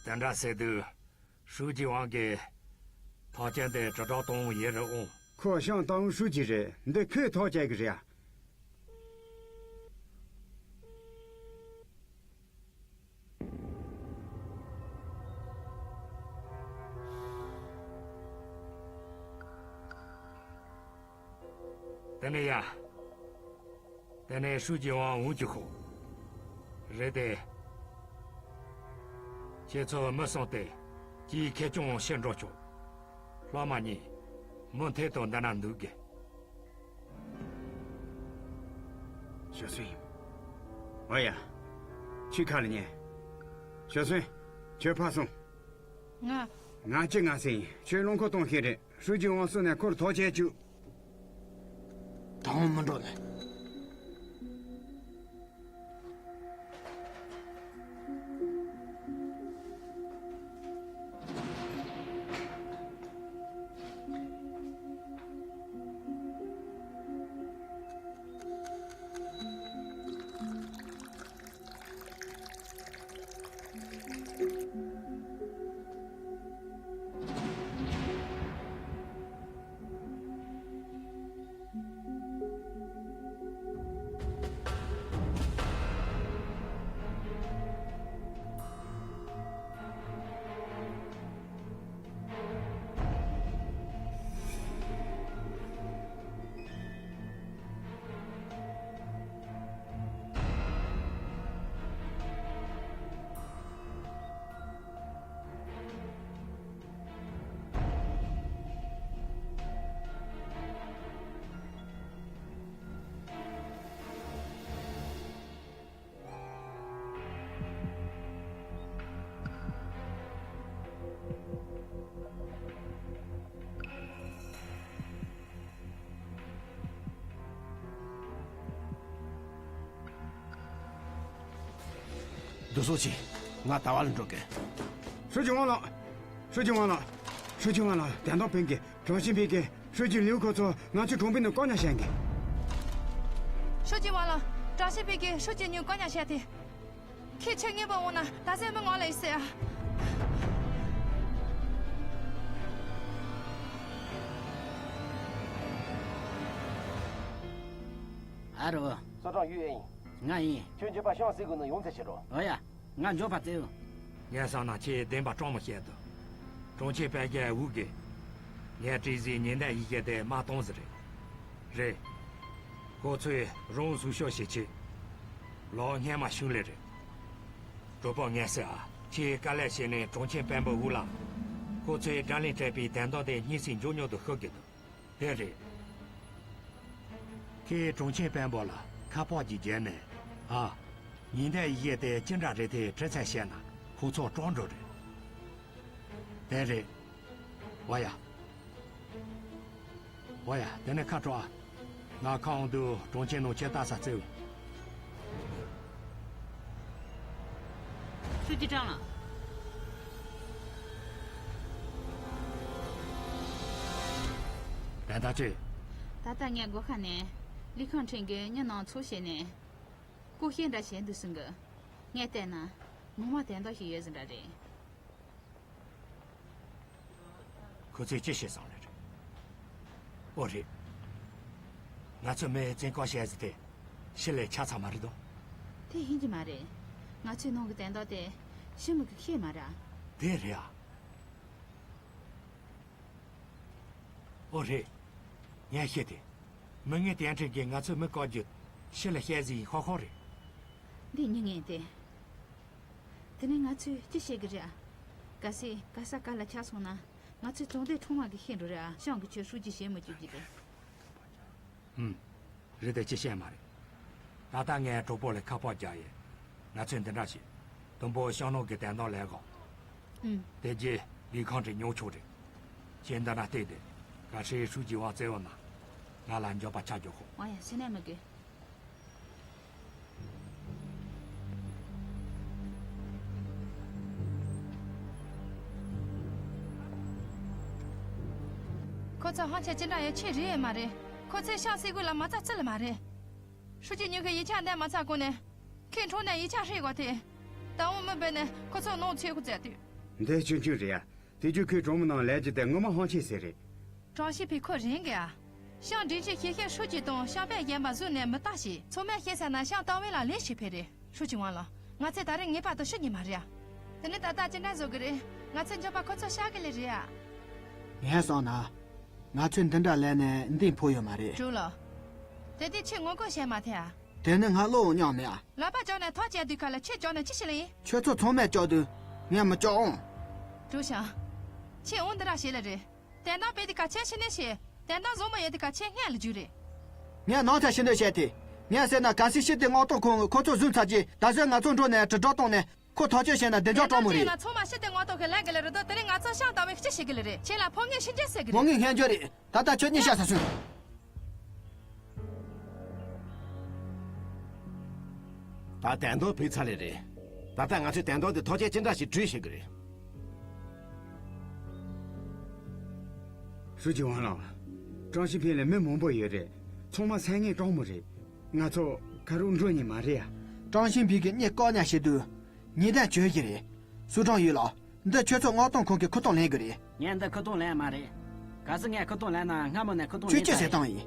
དེ་འདྲ་ཟེར་དུས། ཧྲུའུ་ཅི་ཝང་གིས་ཐག་བཅད་དེ་དྲིལ་བསྒྲགས་གཏོང་ཡས་རེད་འོང་། ཁོ་ཤང་ཏང་ཧྲུའུ་ཅི་རེད། འདི་ཁོས་ཐག་བཅད་གི་རེད་ཨ། དེ་ནས་ཡ། དེ་ནས་ཧྲུའུ་ཅི་ཝང་འོང་རྒྱུ་ཤོག་རེད་དེ། ཁྱེད་ཚོ་མི་སོང་སྟེ། ཅིའི་ཁེ་ཆུང་ཕྱིར་འགྲོ་ཆོག་སློབ་མ་གཉིས། མུ་མཐུད་དུ་འདི་ན་འདུག་གི། ཞོ་སུན། ཨོ་ཡ། ཁྱོད་ཁ་ལ་ཉན། ཞོ་སུན། ཁྱོད་ཕར་སོང་། ང་། ང་ཅི་ང་ཟེར་ཡིན། ཁྱོད་རླངས་འཁོར་གཏོང་ཤེས་རེད། ཧྲུའུ་ཅི་ཝང་སུ་ནས་ཁོར་ཐག་བཅད་བཅུག་ད་འོང་མི་འགྲོ་ནས། འདུག་སོང་ཅིག་ང་ཟླ་བ་ལ་འགྲོ་གི། ཧྲུའུ་ཅི་ཝང་ལགས། ཧྲུའུ་ཅི་ཝང་ལགས། ཧྲུའུ་ཅི་ཝང་ལགས། དན་ཏང་ཕིང་གིས་ཀྲང་ཞིན་ཕིང་གིས་ཧྲུའུ་ཅི་ལིའུ་ཁོ་ཚོ་ང་ཚོའི་གྲོང་པའི་ནང་བཀག་ཉར་བྱས་གི། ཧྲུའུ་ཅི་ཝང་ལགས། ཀྲང་ཞིན་ཕིང་གིས་ཧྲུའུ་ཅི་ཉུང་བཀག་ཉར་བྱས་ཏེ། ཁྱེད་ཆེད་མངགས་པ་འོང་ན་ད་སེམས་མི་ངང་ལ་ཡིན་ཟེར་ཨ། ཨ་རོ། ཙོ་ཀྲང་ཡུས་ཨེ་ཡིན། ང་ཡིན། ཁྱོད་འགྱོད་པ་ཤང་སི་གུ་ནང་ཡོང་ཚེ་བྱེད་རོགས། ཨོ་ཡ། ང་འགྱོད་པ་བཙལ་ཡོང་། ངས་བསམ་ན་ཁྱེད་བདེན་པ་སྤྲང་མོ་བཤད་འདུག་ཀྲུང་ཆེན་པད་རྒྱལ་འུ་གིས་ངས་བྲིས་ཟིན་ཉེན་བརྡ་ཡི་གེ་དེ་མ་བཏང་ཟིན་རེད། རེད། ཁོ་ཚོས་རང་གཟུགས་ཤོག་བྱེད་ཆེད་ལོ་སྔན་མ་ཞུགས་ལེ་རེད། གྲོགས་པོ་ངས་ཟེར་ཨ། ཁྱེད་དཀའ་ལས་བྱས་ནས་ཀྲུང་ཆེན་དཔོན་པོ་འུ་ལ་ཁོ་ཚོས་དགྲ་ལན་སྤྲད་པའི་དན་ཏང་དེ་སྙིང་སྲིད་མགྱོགས་མྱུར་དུ་ཤོར་གི་འདུག་དེ་རེད། ཁྱེད་ཀྲུང་ཆེན་དཔོན་པོ་ལ་ཁ་པར་གྱིས་བརྗོད་ནས་ཨ། ཉེན་བརྡ་ཡི་གེ་དེ་ཅི་འདྲ་རེད་དེ་དྲི་ཚད་བཤད་ན་ཁོ་ཚོ་སྐྲག་འགྲོ་རེད། དེ་རེད། ཨོ་ཡ། ཨོ་ཡ། དེ་ནས་ཁ་དྲོ་ཨ། ང་ཁ་འོང་དུས་གྲོང་ཁྱེར་ནང་ཁྱེད་ལྟ་ས་བཙལ། ཧྲུའུ་ཅི་ཀྲང་ལགས། དན་ཏང་ཅི། ད་ལྟ་ངའི་སྒོ་ཁ་ནས་ལི་ཁང་ཁྲིན་གྱིས་མྱི་ནང་འཚོ་བྱས་ནས་ཀུ་ཤུ་འདྲ་བྱས་འདུག་གསུང་གི། ངས་བལྟས་ན་ངོ་མ་དན་ཏང་ཞིག་ཡོད་ཟིན་འདྲ་རེད། ཁོ་ཚོས་ཅི་བྱེད་བསམ་ལེ་རེད། ཨོ་རེད། ང་ཚོ་མི་བཙོན་བཀག་བྱས་ཟིན་དེ་ཕྱི་ལས་ཆ་ཚང་མ་རེད་དོ། དེ་ཡིན་གྱི་མ་རེད། ང་ཚོའི་ནང་གི་དན་ཏང་དེ་ཕྱི་མི་གིས་ཤེས་མ་རེད་ཨ། དེ་རེད་ཨ། ཨོ་རེད། ངས་ཤེས་ཏེ། མི་ངན་དན་ཁྲིན་གྱིས་ང་ཚོའི་མི་བཀག་རྒྱུ་ཕྱི་ལ་བཤད་ཟིན་ཡིན་ཤོག་ཤོག་རེད། འདི་མྱི་ངན་དེ། དེ་ནས་ང་ཚོས་ཅི་བྱེད་ཀྱི་རེད་ཨ། གལ་སྲིད་ག་ས་ག་ལ་ཆགས་སོང་ན་ང་ཚོའི་གྲོང་སྡེ་ཁྲོམ་དམག་གིས་ཤེས་འགྲོ་རེད་ཨ། ཤང་གི་ཆོས་ཧྲུའུ་ཅི་ཞེ་མི་བཅུག་གི་རེད། ཨུམ། རེད་དེ་ཅི་བཤད་མ་རེད། ད་ལྟ་ངས་གྲོགས་པོ་ལ་ཁ་པར་རྒྱག་ཡིན། ང་ཚོས་འདི་འདྲ་བྱེད། དུམ་བུ་ཤང་ནོར་གྱི་དན་ཏང་ལས་གོ། ཨུམ། དེ་རྗེས་ལི་ཁང་ཁྲིན་ཉོ་ཆོག་རེད། ཁྱེད་འདི་ན་བལྟས་ཏེ། གལ་སྲིད་ཧྲུའུ་ཅི་ཝང་བཙལ་འོང་ན། ང་ལ་འགྱོད་པ་ཆགས་རྒྱུ་ཁོ། ཨོ་ཡ་སེམས་ནད་མི་དགོས། ཁོ་ཚོ་ཧང་ཆ་ཅི་འདྲ་ཡོད་ཆེ་རེད་མ་རེད། ཁོ་ཚོས་ཤང་སི་གུ་ལ་མ་རྩ་རྩི་ལ་མ་རེད། ཧྲུའུ་ཅི་ཉུང་གི་ཡིག་ཆ་འདེམས་མ་ཚར་གོང་ནས། ཁོས་ཁྲོམ་ནས་ཡིག་ཆ་ཧྲིལ་བ་དེ། ད་འོང་མི་འབོད་ནས་ཁོ་ཚོ་ནང་ཚུད་ཁོ་བཙལ་དུས། འདི་ཆུང་ཆུང་རེད་ཡ། དེ་རྒྱུ་ཁོས་གྲོང་མི་ནང་ལས་རྒྱུ་དེ་ངོ་མ་ཧང་ཆེ་ཟེར་རེད། ཀྲང་ཞི་ཕིས་ཁོ་རེད་གི་ཨ། ཤང་སྒྲིག་གཞི་ཞིབ་བཤེར་ཧྲུའུ་ཅི་དང་ཤང་པས་བཞེངས་པ་བཟུང་ནས་མི་ལྟ་ཞིག་ཚང་མས་ཤེས་ས་ན་ཤང་ཏང་ཝེ་ལ་ལས་བྱེད་ཕེ་རེད། ཧྲུའུ་ཅི་ཝང་ལགས། ང་ཚོས་ད་རེས་ངེས་པར་དུ་ཤི་ཉེ་མ་རེད་ཨ། དེ་ནས་ད་ལྟ་ཅི་འདྲ་བཟོ་གི་རེད། ང་ཚོས་འགྱོད་པ་ཁོ་ཚོ་བཤགས་གི་ལེ་རེད་ཨ། ངས་བསམ་ན། ང་ཚོས་འདི་འདྲ་ལས་ནས་འདི་ཕོ་ཡོད་མ་རེད། ཀྲུང་ལགས། དེ་དུས་ཁྱེད་ངོ་རྒོལ་བྱས་མ་ཐལ་ཨ། དེ་ནི་ང་བློ་འོང་སྙམ་མེད་ཨ། ལག་པ་བཅག་ནས་ཐག་བཅད་དུས་ཁ་ལ་ཁྱེད་བཅག་ནས་ཅི་བྱེད་ལེ་ཡིན། ཁྱོད་ཚོ་ཚང་མས་བཅག་དུས་ངས་མི་བཅག་འོང་། ཀྲུང་ཤང་། ཁྱེད་འོང་འདི་ར་བྱེད་ལེ་རེད། དན་ཏང་སྤེལ་དུས་ཁ་ཁྱེད་ཕྱི་ནས་བྱེད། དན་ཏང་བཟང་མོ་ཡོད་དུས་ཁ་ཁྱེད་སྔོན་ལ་རྒྱུག་རེད། ངས་ནང་ཚ་ཕྱི་ནས་བཤད་དེ། ངས་ཟེར་ན་གལ་སྲིད་ཕྱི་དེ་མངགས་གཏོང་ཁང་གི་ཁོ་ཚོ་བཟུང་ཚར་རྗེས་ད་གཟོད་ང་ཚོ་འགྲོ་ནས་དྲིལ་བསྒྲགས་བཏང་ནས་ཁོ་ཐག་གཅོད་བྱས་ན་བདེ་འཇགས་སྤྲང་མོ་རེད། ང་ཚང་མ་ཕྱི་དེ་མངགས་གཏོང་གི་ལས་ཀ་ལས་རེད་དོ། དེ་རིང་ང་ཚོ་ཤང་ཏང་ཝེ་ཅི་བྱེད་གི་ལེ་རེད། ཁྱེད་ལ་ཕོ་ངན་ཤི་རྒྱུ་ཟེར་གི་མོ་རེད། ངན་སྙན་རྒྱུ་རེད། ད་ལྟ་ཁྱོད་གཉིད་ཤར་ས་སོང་། ད་དན་ཏོག་ཕུལ་ཚར་ལེ་རེད། ད་ལྟ་ང་ཚོས་དན་ཏོག་འདི་ཐོག་ཆེན་ཅི་འདྲ་ཞིག་བྲིས་ཤེས་གི་རེད། ཧྲུའུ་ཅི་ཝང་ལགས། ཀྲང་ཞིན་ཕིང་ལ་མི་མང་པོ་ཡོད་རེད། ཚང་མ་སེམས་ངན་སྤྲང་མོ་རེད། ང་ཚོ་ཁ་རུ་འགྲོ་ཉེ་མ་རེད་ཡ། ཀྲང་ཞིན་ཕིང་གིས་གཉིད་བཀག་ཉ་བྱེད་དུས། ཉེས་དོན་བྱོས་ཀྱི་རེད། སུའུ་ཀྲང་ཡུས་ལགས། འདི་ཁྱོད་ཚོ་མངགས་གཏོང་ཁང་གི་ཁུ་ཐོག་ལེན་དགོས་རེད། ངས་འདི་ཁུ་ཐོག་ལེན་མ་རེད། གལ་སྲིད་ངས་ཁུ་ཐོག་ལེན་ན་སྔ་མོ་ནས་ཁུ་ཐོག་ཁྱོད་ལེན་ཅི་ཚར་ཟེར་རེད། བཏང་ཡིན།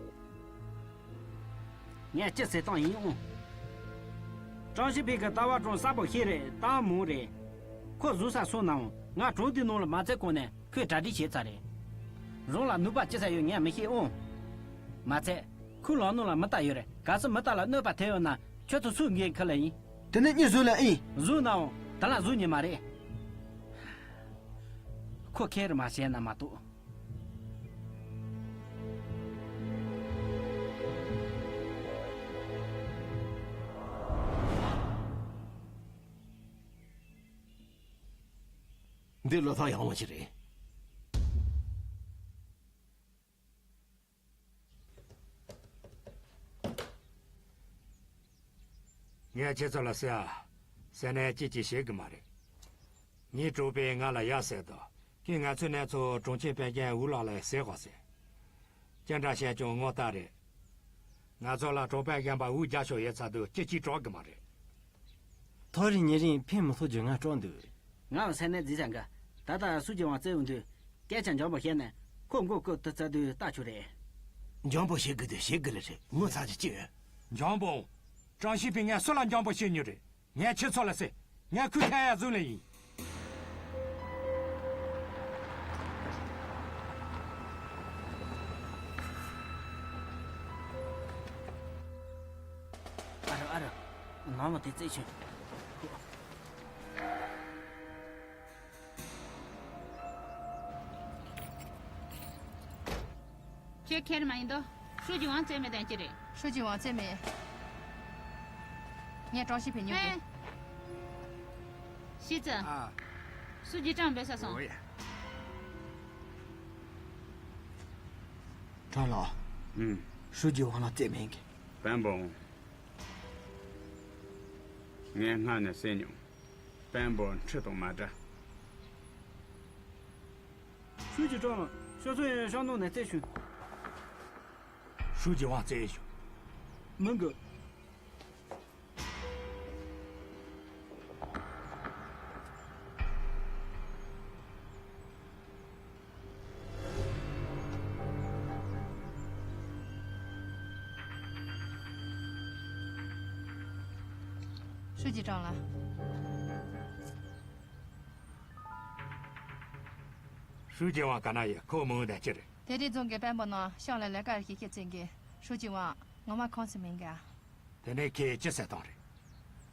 ངས་ཅི་ཟེར་བཏང་ཡིན་ཨང་། ཀྲང་ཞི་ཕིང་གི་ལྟ་བ་གྲོང་གསར་པོ་ཤེས་རེད་བཏང་མང་རེད། ཁོ་བཟོ་ས་སོང་ནའང་ང་གྲོང་དེའི་ནང་ལ་མ་ཚད་གོང་ནས་ཁོས་གྲ་སྒྲིག་བྱས་ཚར་རེད། རང་ལ་ནུས་པ་ཅི་ཚད་ཡོད་ངས་མི་ཤེས་ཨང་། མ་ཚད། ཁོའི་ལག་ནང་ལ་མི་རྟ་ཡོད་རེད། གལ་སྲིད་མི་རྟ་ལ་གནོད་པ་ཐེབས་ཡོད་ན་ཁྱོད་ཚོ་སུས་འགན་འཁུར་ལེ་ཡིན། དེ་ནས་གཉིད་བཟུང་ལེ་ཨིན། བཟུང་ནའང་དེ་ལ་བཟུང་ཉེ་མ་རེད། ཁོ་ཁེར་མ་བྱས་ན་མ་གཏོགས། འདི་བློ་ཐག་ཡངས་པོ་ཞིག་རེད། ངས་ཁྱེད་ཚོ་ལ་ཟེར་ཨ། ཟེར་ནས་ཅི་ཅི་བྱེད་གི་མ་རེད། ངའི་གྲོགས་པས་ང་ལ་ཡ་ཟེར་དུས། ཁྱེད་ང་ཚོའི་གནས་ཚུལ་གྲོང་ཁྱེར་དཔོན་རྒན་འུ་ལག་ལ་ཟེར་དགོས་ཟེར། ཅི་འདྲ་བཤད་ཀྱང་ངོ་ལྟ་རེད། ང་ཚོ་ལ་གྲོང་དཔོན་རྒན་པ་འུ་རྒྱབ་ཤོག་ཡོད་ཚ་དུས་ཅི་ཅི་སྐྲག་གི་མ་རེད། ཐོ་རེ་ཉེ་རིང་ཕན་མི་ཐོགས་རྒྱུ་ང་སྐྲག་འདུག་ང་ལ་ས་གནས་འཛིན་ས་འགའ་ད་ལྟ་སུ་གྱི་དབང་བཙན་འོང་དུས་སྐད་ཆ་འཇམ་པོ་བཤད་ནས་ཁོ་མགོ་སྐོར་དུ་བཙལ་དུས་ལྟ་ཆོག་རེད། འཇམ་པོ་བཤད་དགོས་དུས་བཤད་དགོས་ལེ་རེད། ངོ་ཚ་གྱི་ཅི་ཡོད། འཇམ་པོ། ཀྲང་ཤི་ཕིན་ངས་སུ་ལ་འཇམ་པོ་བཤད་མྱོང་རེད། ངས་ཁྱེད་ཚོ་ལ་ཟེར། ངས་ཁོའི་ཐད་ཡར་བཟུང་ལེ་ཡིན། ཨ་རོ་ཨ་རོ། ནང་མ་དེ་རྩེད་ཆུ། ཁྱོད་ཁྱེར་མ་ཡིན་དོ། ཧྲུའུ་ཅི་ཝང་རྩེད་མེད་དང་ཅི་རེད། ཧྲུའུ་ཅི་ཝང་རྩེད་མེད། ངས་ཀྲང་ཤི་ཕིན་ཉོ་དགོས། ཤི་ཙི། ཨ། སུ་ཇི་ཀྲང་འབོད་ས་སོང་། ཨོ་ཡ། ཀྲང་ལགས། ཨུམ། ཧྲུའུ་ཅི་ཝང་ལ་རྩེད་མེད་གི། བན་བོང་། ངས་སྔ་ནས་གསན་མྱོང་། བན་བོང་ཁྲི་དང་མ་འདྲ། ཧྲུའུ་ཅི་ཀྲང་ལགས། ཤོ་ཚོ་ཡང་ཤང་ནང་ནས་རྩེད་ཤུ། ཧྲུའུ་ཅི་ཝང་རྩེད་ཤུ། མིན་གི། ཧྲུའུ་ཅི་ཀྲང་ལགས། ཧྲུའུ་ཅི་ཝང་ག་ན་ཡོད། ཁོ་མིང་དེ་ཅི་རེད། དེ་རིང་རྫོང་གི་དཔོན་པོ་རྣམས་ཤང་ལ་ལས་ཀ་ཞིག་བྱེད་ཙང་གི། ཧྲུའུ་ཅི་ཝང་ངོ་མ་ཁོམ་ས་མེད་གི། དེ་ནས་ཁྱེད་ཅི་ཟེར་བཏང་རེད།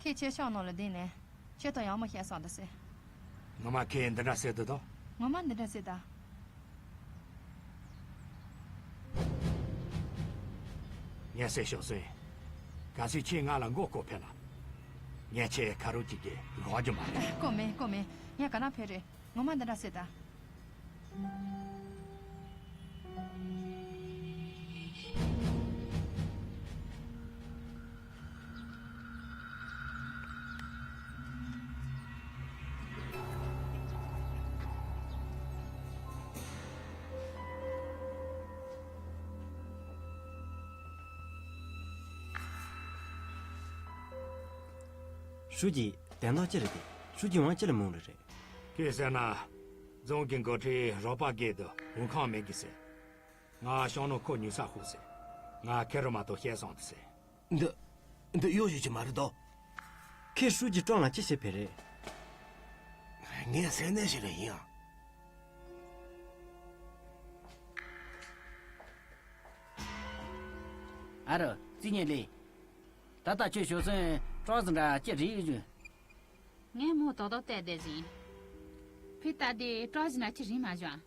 ཁྱེད་ཆེ་ཤང་ནང་ལ་བསྡད་ནས་ཁྱེད་དང་ཡག་མོ་བཤད་སོང་འདུག་ཟེར། ངོ་མ་ཁྱེད་འདི་འདྲ་ཟེར་འདུག་དོ། ངོ་མ་འདི་འདྲ་ཟེར་ད། ངས་ཟེར་ཤོག་ཟེར། གལ་སྲིད་ཁྱེད་ང་ལ་མགོ་སྐོར་ཕེབས་ན། ངས་ཁྱེད་ཁ་རོག་ཅིག་གིས་གོ་རྒྱུ་མ་རེད། ཀོ་མེད་ཀོ་མེད། ངས་ག་ན་ཕེབས་རེད། ངོ་མ་འདི་འདྲ་ཟེར་ད། ཧྲུའུ་ཅི། དོན་དག་ཅི་རེད་དེ། ཧྲུའུ་ཅི་ཝང་ཅི་ལ་མང་རེ་རེད། ཁྱེད་ཟེར་ན། རྫོང་གི་འགོ་ཁྲིད་རོགས་པ་སྒེར་དུ་འོང་ཁང་མེད་གི་ཟེར། ང་ཤང་ནང་ཁོ་ཉུལ་ས་ཤོག་ཟེར། ང་ཁེ་རུ་མ་གཏོགས་བཤད་སོང་དུ་ཟེར། འདི། འདི་གཡོ་ཞུ་གི་མ་རེད་དོ། ཁྱེད་ཧྲུའུ་ཅི་ཀྲང་ལ་ཅི་བྱེད་ཕེ་རེད། ངས་ཟེར་ནས་ཞིག་རེད་ཡིན་ཨ། ཨ་རོ། རྩིས་ཉེ་ལེ། ད་ལྟ་ཁྱོད་ཞོ་སོན་ཀྲོག་ཟིན་འདྲ་ཅི་རིག་བཞུ། ངས་མོ་ཏོག་ཏོག་བལྟས་བསྡད་ཟིན། ཕི་ལྟ་དེ་ཀྲོག་ཟིན་འདྲ་ཅི་རིག་མ་བྱུང་།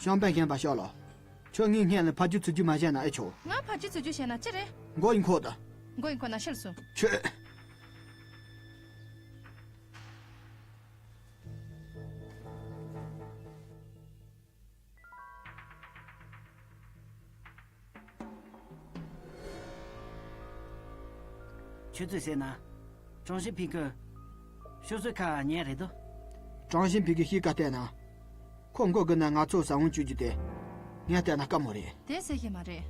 ཤང་པན་ཞན་པ་ཤོག་ལོ། ཁྱོད་ངའི་སྔོན་ལ་ཕར་རྒྱུག་ཚུར་རྒྱུག་མ་བྱས་ན་ཨེ་ཆོག་ང་ཕར་རྒྱུག་ཚུར་རྒྱུག་བྱས་ན་ཅི་རེད། མགོ་ཡི་འཁོར་ད། མགོ་ཡི་འཁོར་ན་ཤི་ལ་སོང་། ཁྱོད། ཁྱོད་ཚོས་ཟེར་ན། ཀྲང་ཞིན་ཕིང་གི་ཤོ་སོའི་ཁ་ཉན་རེད་དོ། ཀྲང་ཞིན་ཕིང་གི་གཤིས་ཀ་བལྟས་ན། ཁོ་མགོ་སྒུར་ན་ང་ཚོ་ས་བོན་བཅུག་རྒྱུ་དེ། ངས་བལྟས་ན་དཀའ་མོ་རེད། དེ་ཟེར་གྱི་མ་རེད།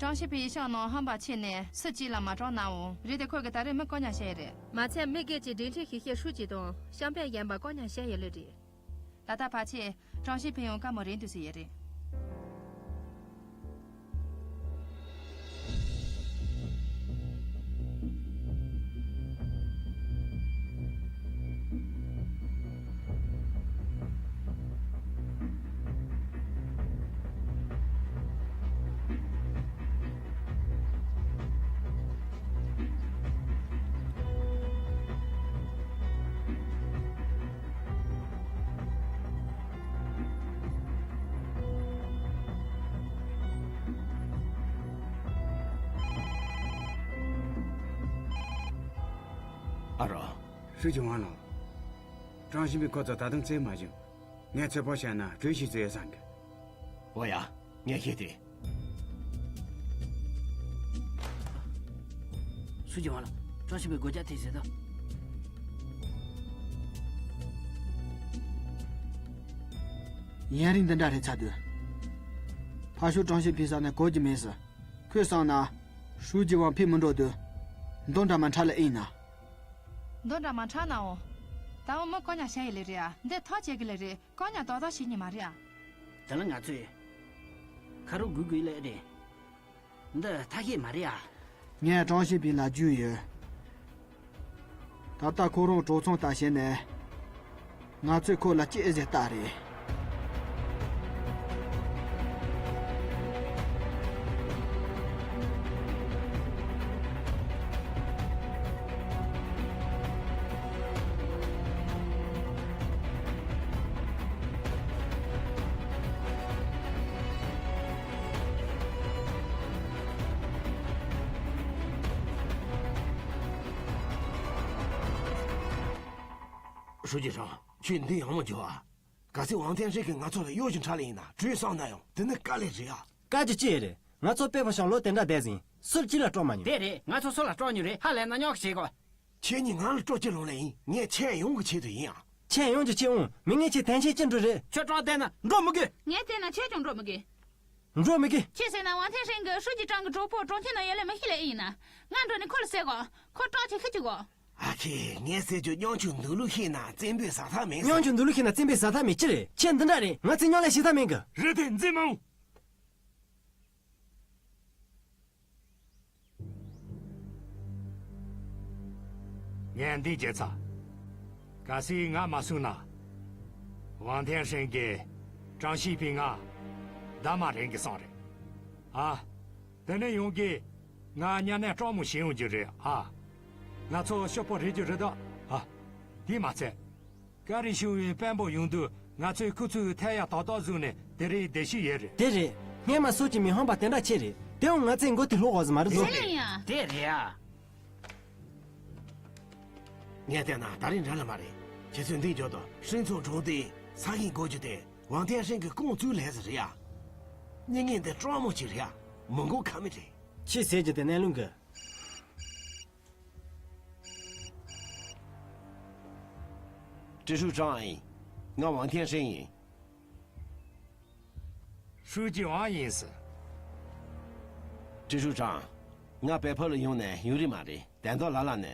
ཀྲང་ཞིན་ཕིང་ཡི་ཤང་ནང་ཧམ་པ་ཆེ་ནས་སུ་གཅིག་ལ་མ་གྲོགས་ནའང་རེད་དེ། ཁོ་གི་ད་རེས་མི་བཀག་ཉར་བྱས་ཡོད་རེད། མ་ཚད་མི་སྒེར་གྱི་སྒྲིག་ཁྲིམས་ཞིབ་བཤེར་ཧྲུའུ་ཅི་དང་ཤང་པན་ཞན་པ་བཀག་ཉར་བྱས་ཡོད་ལེ་རེད། ད་ལྟ་ཕལ་ཆེར་ཀྲང་ཞིན་ཕིང་ཡང་དཀའ་མོ་རེད་འདུག་ཟེར་ཡོད་རེད། ཨ་རོ། ཧྲུའུ་ཅི་ཝང་ལགས། ཀྲང་ཞིན་ཕིང་ཁོ་ཚོ་ད་དུང་བཙལ་མ་བྱུང་། ངས་ཚོད་དཔག་བྱས་ན་གྲོས་གཞི་བཙལ་ཡོད་བསམ་གི། འོ་ཡ། ངས་ཤེས་ཏེ། ཧྲུའུ་ཅི་ཝང་ལགས། ཀྲང་ཞིན་ཕིང་སྒོ་རྒྱག་ཐེངས་ཟེར་ད། ཡུན་རིང་འདི་འདྲ་རེད་ཚར་དུས། ཕར་ཕྱོགས་ཀྲང་ཞིན་ཕིང་ས་ནས་གོ་རྒྱུ་མེད་ཟེར། ཁོས་བསམ་ན། ཧྲུའུ་ཅི་ཝང་ཕེབས་མི་འགྲོ་དུས། མདོ་འདྲ་མ་འཁྲབ་ལེ་ཡིན་ན། མདོ་འདྲ་མ་འཁྲབ་ན་འོ། ད་འོ་མི་བཀག་ཉར་བྱས་ཡོད་ལེ་རེད་ཨ། འདི་ཐག་བཅད་གི་ལེ་རེད། བཀག་ཉར་ཏག་ཏག་བྱེད་ཉན་མ་རེད་ཨ། དེ་ལ་ང་ཚོས། ཁ་རོག་དགོས་དགོས་ལེ་རེད། འདི་ཐབས་ཤེས་མ་རེད་ཨ། ངས་ཀྲང་ཞིན་ཕིང་ལ་བརྒྱུད་ཡོད། ད་ལྟ་ཁོ་རང་གྲོགས་ཚང་དང་བྱས་ནས། ང་ཚོས་ཁོ་ལ་ཅི་ཨེ་ཟེར་ལྟ་རེད། ཧྲུའུ་ཅི་ཧྲང་། ཁྱོད་འདི་ཡག་མོ་འཇོག་ཨ། གལ་སྲིད་ཝང་ཐེན་ཧྲེང་གིས་ང་ཚོ་ལ་གཡོ་ཞིག་འཁྲབ་ལེ་ཡིན་ན་གྲོས་བསམ་ན་ཡང་དེ་ནི་དཀའ་ལས་རེད་ཨ། དཀའ་རྒྱུ་ཅི་ཡོད་རེད། ང་ཚོ་དཔེ་བ་ཤང་ལོ་དེ་འདྲ་བསྡད་ཟིན་སུ་གཅིག་ལ་སྤྲོ་མ་མྱོང་། དེ་རེད། ང་ཚོ་སུ་ལ་སྤྲོ་མྱོང་རེད། ཧ་ལས་ན་ཉོག་བྱེད་གོ། ཁྱེད་གཉིས་ང་ལ་སྤྲོ་སྐྱིད་ལོང་ལེ་ཡིན། ངས་ཆན་ཡོང་གི་ཆེད་དུ་ཡིན་ཨ། ཆན་ཡོང་གི་ཆེད་འོང་མི་ངས་ཁྱེད་ཐན་ཆེན་ཅི་འགྲོ་རེད། ཁྱོད་སྤྲོ་བསྡད་ན་འགྲོ་མི་དགོས། ངས་བལྟས་ན་ཁྱོད་ཀྱང་འགྲོ་མི་དགོས། འགྲོ་མི་དགོས། ཁྱོད་ཟེར་ན་ཝང་ཐེན་ཧྲེང་གིས་ཧྲུའུ་ཅི་ཀྲང་གི་གྲོགས་པོ་གྲོང་ཁྱེར་ནང་ཡོད་ལེ་མི་ཤེས་ལེ་ཡིན་ན། ང་འགྲོ་ནས་ཁོ་ལ་ཟེར་གོ། ཁོ་སྤྲོ་ཆེ་ཤི་བཅུག་གོ། ཨ་ཁེ། ངས་ཟེར་རྒྱུ་དབྱངས་ཅན་འདུག་ལུགས་ཤེས་ན་བཙན་པོའི་ཟ་ཐབས་མེད་ཟེར། དབྱངས་ཅན་འདུག་ལུགས་ཤེས་ན་བཙན་པོའི་ཟ་ཐབས་མེད་ཅི་རེད། ཁྱེད་འདི་འདྲ་རེད། ང་ཚོས་མཉམ་ལས་བྱེད་ཐབས་མེད་གི། རེད་དེ་འཛིན་མ་འོང་། ངས་འདི་བརྗེད་ཚར། གལ་སྲིད་ང་མ་སོང་ན། ཝང་ཐེན་ཧྲེང་གིས་ཀྲང་ཞིན་ཕིང་ང་རྡབ་མ་རན་གི་སོང་རེད། ཨ། དེ་ནས་ཡོང་གི། ང་མཉམ་ནས་སྤྲོ་མོ་བྱེད་ཡོང་རྒྱུ་རེད་ཨ། ང་ཚོ་ཤོག་པོ་རེད་རྒྱུ་རེད་ད། ཨ། དེ་མ་ཚད། ཀ་རི་ཤུ་བའི་དཔོན་པོ་ཡོང་དུས་ང་ཚོས་ཁོ་ཚོའི་ཐད་ཡག་ཏག་ཏག་བཟོས་ནས་དེ་རིང་བསྡད་ཤི་ཡོད་རེད། དེ་རེད། སྔས་མ་སོགས་ཀྱི་མི་ཧམ་པ་དེ་འདྲ་ཆེ་རེད། དེའང་ང་ཚོས་མགོ་དེ་སློག་དགོས་ཟེར་མ་རེད་དོ། དེ་རེད་ཡ། དེ་རེད་ཨ། ངས་བལྟས་ན་ད་རིང་འདྲ་ལ་མ་རེད། ཁྱེད་ཚོས་འདི་འཇོག་དང་། ཧྲིན་ཚོ་གྲོང་སྡེའི་ས་ཞིང་བགོ་རྒྱུ་དེ་ཝང་ཐེན་ཧྲེང་གི་རྐང་བཙུགས་ལས་ཟེར་རེད་ཡ། མྱི་ངན་འདི་སྤྲང་མོ་ཅིག་རེད་ཡ། མི་མགོ་ཁ་མི་རེད། ཁྱེད་ཟེར་རྒྱུ་དེ་གནས་ལུགས་གི། ཀྲི་ཧྲུའུ་ཀྲང་ཡིན། ང་ཝང་ཐེན་ཧྲེང་ཡིན། ཧྲུའུ་ཅི་ཝང་ཡིན་ཟེར། ཀྲི་ཧྲུའུ་ཀྲང་། ང་བལ་ཕོ་ལ་ཡོང་ནས་ཡུན་རིང་མ་རེད། དན་ཏོག་ལ་ལ་ནས་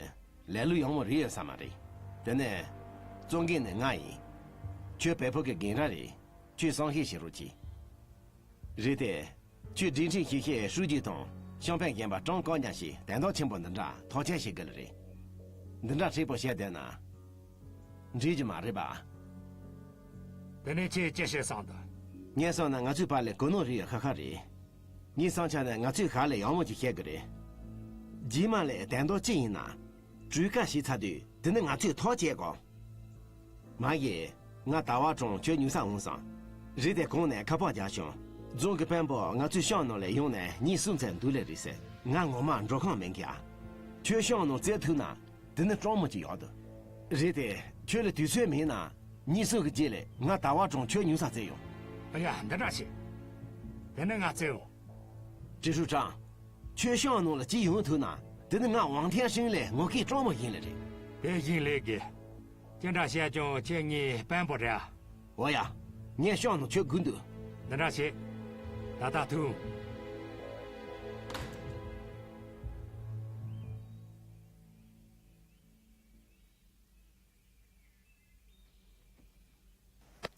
ལས་ལུགས་ཡག་མོ་རེད་ཡོད་ས་མ་རེད། དེ་ནས། གཙོ་འགན་ནི་ང་ཡིན། ཁྱོད་བལ་ཕོ་གི་འགན་ར་རེད། ཁྱོད་བསམ་ཤེས་བྱེད་རོགས་གྱིས། རེད་དེ། ཁྱོད་སྒྲིག་ཁྲིམས་ཤིག་བཤད། ཧྲུའུ་ཅི་དང་ཤང་ཕན་རྒན་པ་ཀྲང་བཀག་ཉར་བྱས། དན་ཏོག་ཆེན་པོ་འདི་འདྲ་ཐོག་ཆེན་བྱེད་དགོས་ལ་རེད། འདི་འདྲ་མཁྲེགས་པོ་བྱས་བསྡད་ན། འགྲིག་རྒྱུ་མ་རེད་པ། དེ་ནས་ཁྱེད་ཅི་བཤད་བསམ་འདུག་ངས་བསམ་ན་ང་ཚོའི་བར་ལ་གོ་ནོར་རིགས་ཡོད་ཁ་ཁ་རེད། ངའི་བསམ་འཆར་ནི་ང་ཚོས་ག་ལས་ཡག་མོ་ཅིག་བཤད་དགོས་རེད། རྗེས་མ་ལ་དན་ཏོག་ཅི་ཡིན་ན། གྲོས་ཀ་བྱེད་ཚར་དུས་དེ་ནི་ང་ཚོས་ཐག་བཅད་དགོས། མ་གཞི། ང་ཟླ་བ་གྲོང་ཁྱོད་ཉུང་ས་འོང་སོང་། རེད་དེ་གོང་ནས་ཁ་པར་རྒྱག་བྱུང་། རྫོང་གི་དཔོན་པོ་ང་ཚོའི་ཤང་ནང་ལ་ཡོང་ནས་ཉིན་གསུམ་ཙམ་འདུག་ལེ་རེད་ཟེར། ང་ངོ་མ་འགྲོ་ཁོམ་མེད་གི་ཨ། ཁྱོད་ཤང་ནང་བཙལ་ཐུབ་ན། དེ་ནི་སྤྲང་མོ་ཅིག་ཡག་འདུག་རེད་དེ། ཁྱོད་ལ་དུས་ཚོད་མེད་ན། ཉིན་གསུམ་གྱི་རྗེས་ལ་ང་ཟླ་བ་གྲོང་ཁྱོད་ཉུང་ས་བཙལ་ཡོང་། ཨ་ཡ། འདི་འདྲ་བྱེད། དེ་ནི་ང་བཙལ་འོང་། ཀྲི་ཧྲུའུ་ཀྲང་། ཁྱོད་ཤང་ནང་ལ་ཅིག་ཡོང་ཐུབ་ན། དེ་ནི་ང་ཝང་ཐེན་ཧྲེང་ལས་ངོ་སྐལ་སྤྲང་མོ་ཡིན་ལེ་རེད། དེ་བཞིན་ལས་དགོས། ཅི་འདྲ་བཤད་ཀྱང་ཁྱེད་ངའི་དཔོན་པོ་རེད་ཨ། འོ་ཡ། ངས་ཤང་ནང་ཁྱོད་སྒུག་འདུག་འདི་འདྲ་བྱེད། ད་ལྟ་ཐུག་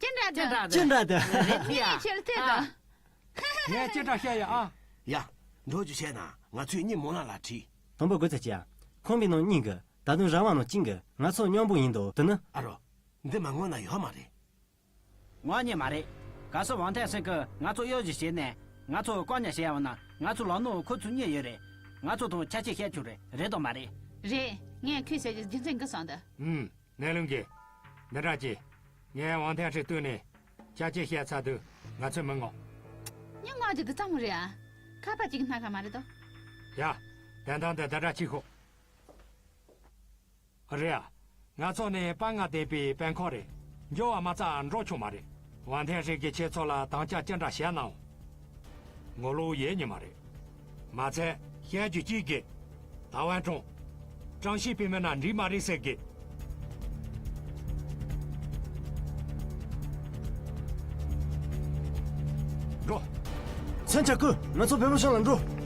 ཅི་འདྲ་འདུག་ཅི་འདྲ་འདུག་ངས་ཁྱེད་ལ་ཐད་དང་། ངས་ཅི་འདྲ་བཤད་ཡ་ཨ། ཡ། འགྲོ་རྒྱུ་བྱས་ན་ང་ཚོས་གཉིད་མོ་ལ་ལ་ཁྲིད། དང་པོ་དགོས་ཚད་ཀྱི་ཡ། ཁང་པའི་ནང་གཉིས་ཀྱི། ད་དུང་རང་དབང་ནང་གཅིག་གི། ང་ཚོ་མཉམ་པོ་ཡིན་དོ། དེ་ནི། ཨ་རོ། འདི་མ་ངོ་ན་ཡོད་མ་རེད། ངོ་ཉེ་མ་རེད། གལ་སྲིད་ཝང་ཐན་ཧྲེང་གིས་ང་ཚོ་གཡོ་ཞིག་བྱས་ནས་ང་ཚོ་བཀག་ཉར་བྱས་ཡོང་ན། ང་ཚོ་ལམ་ནང་ཁོ་ཚོས་རྙེད་ཡོད་རེད། ང་ཚོ་དང་ཆ་ཤས་བཤད་ཆོག་རེད། རེད་དང་མ་རེད། རེད། ངས་ཁོས་ཟེར་རྒྱུ་རྒྱུ་མཚན་འགི་སོང་འདི། ཨུམ། ནས་ལུང་གིས། འདི་འདྲ་གྱིས། ངས་ཝང་ཐན་ཧྲེང་བསྟུན་ནས་ཆ་ཤས་བཤད་ཚར་དུས་ང་ཚོས་མི་ངོ་། མི་ངོ་རྒྱུ་འདི་གཙང་མོ་རེད་ཨ། ཁ་པར་གཅིག་སྣ་ཁ་མ་རེད་དོ། ཡ། དན་དང་འདི་འདི་འདྲ་གྱིས་ཤོག་རེད་ཨ། ང་ཚོ་ནི་དཔའ་ངར་ལྡན་པའི་དཔོན་ཁག་རེད། འགྱུར་བ་མ་རྩ་འགྲོ་ཆོག་མ་རེད། ཝང་ཐན་ཧྲེང་གིས་ཁྱེད་ཚོ་ལ་དམ་བཅའ་ཅི་འདྲ་བཞག་ནའང་། ངོ་ལོག་ཡེ་ཉི་མ་རེད། མ་ཚད་བཤད་རྒྱུ་གཅིག་གི། ད་ཝན་ཀྲང་། ཀྲང་ཤིས་པའི་མི་ན་འགྲིག་མ་རེད་ཟེར་གི། འགྲོ། མཚན་ཆ་ཀུ། ང་ཚོ་བོད་མི་ཤང་ལ་འགྲོ།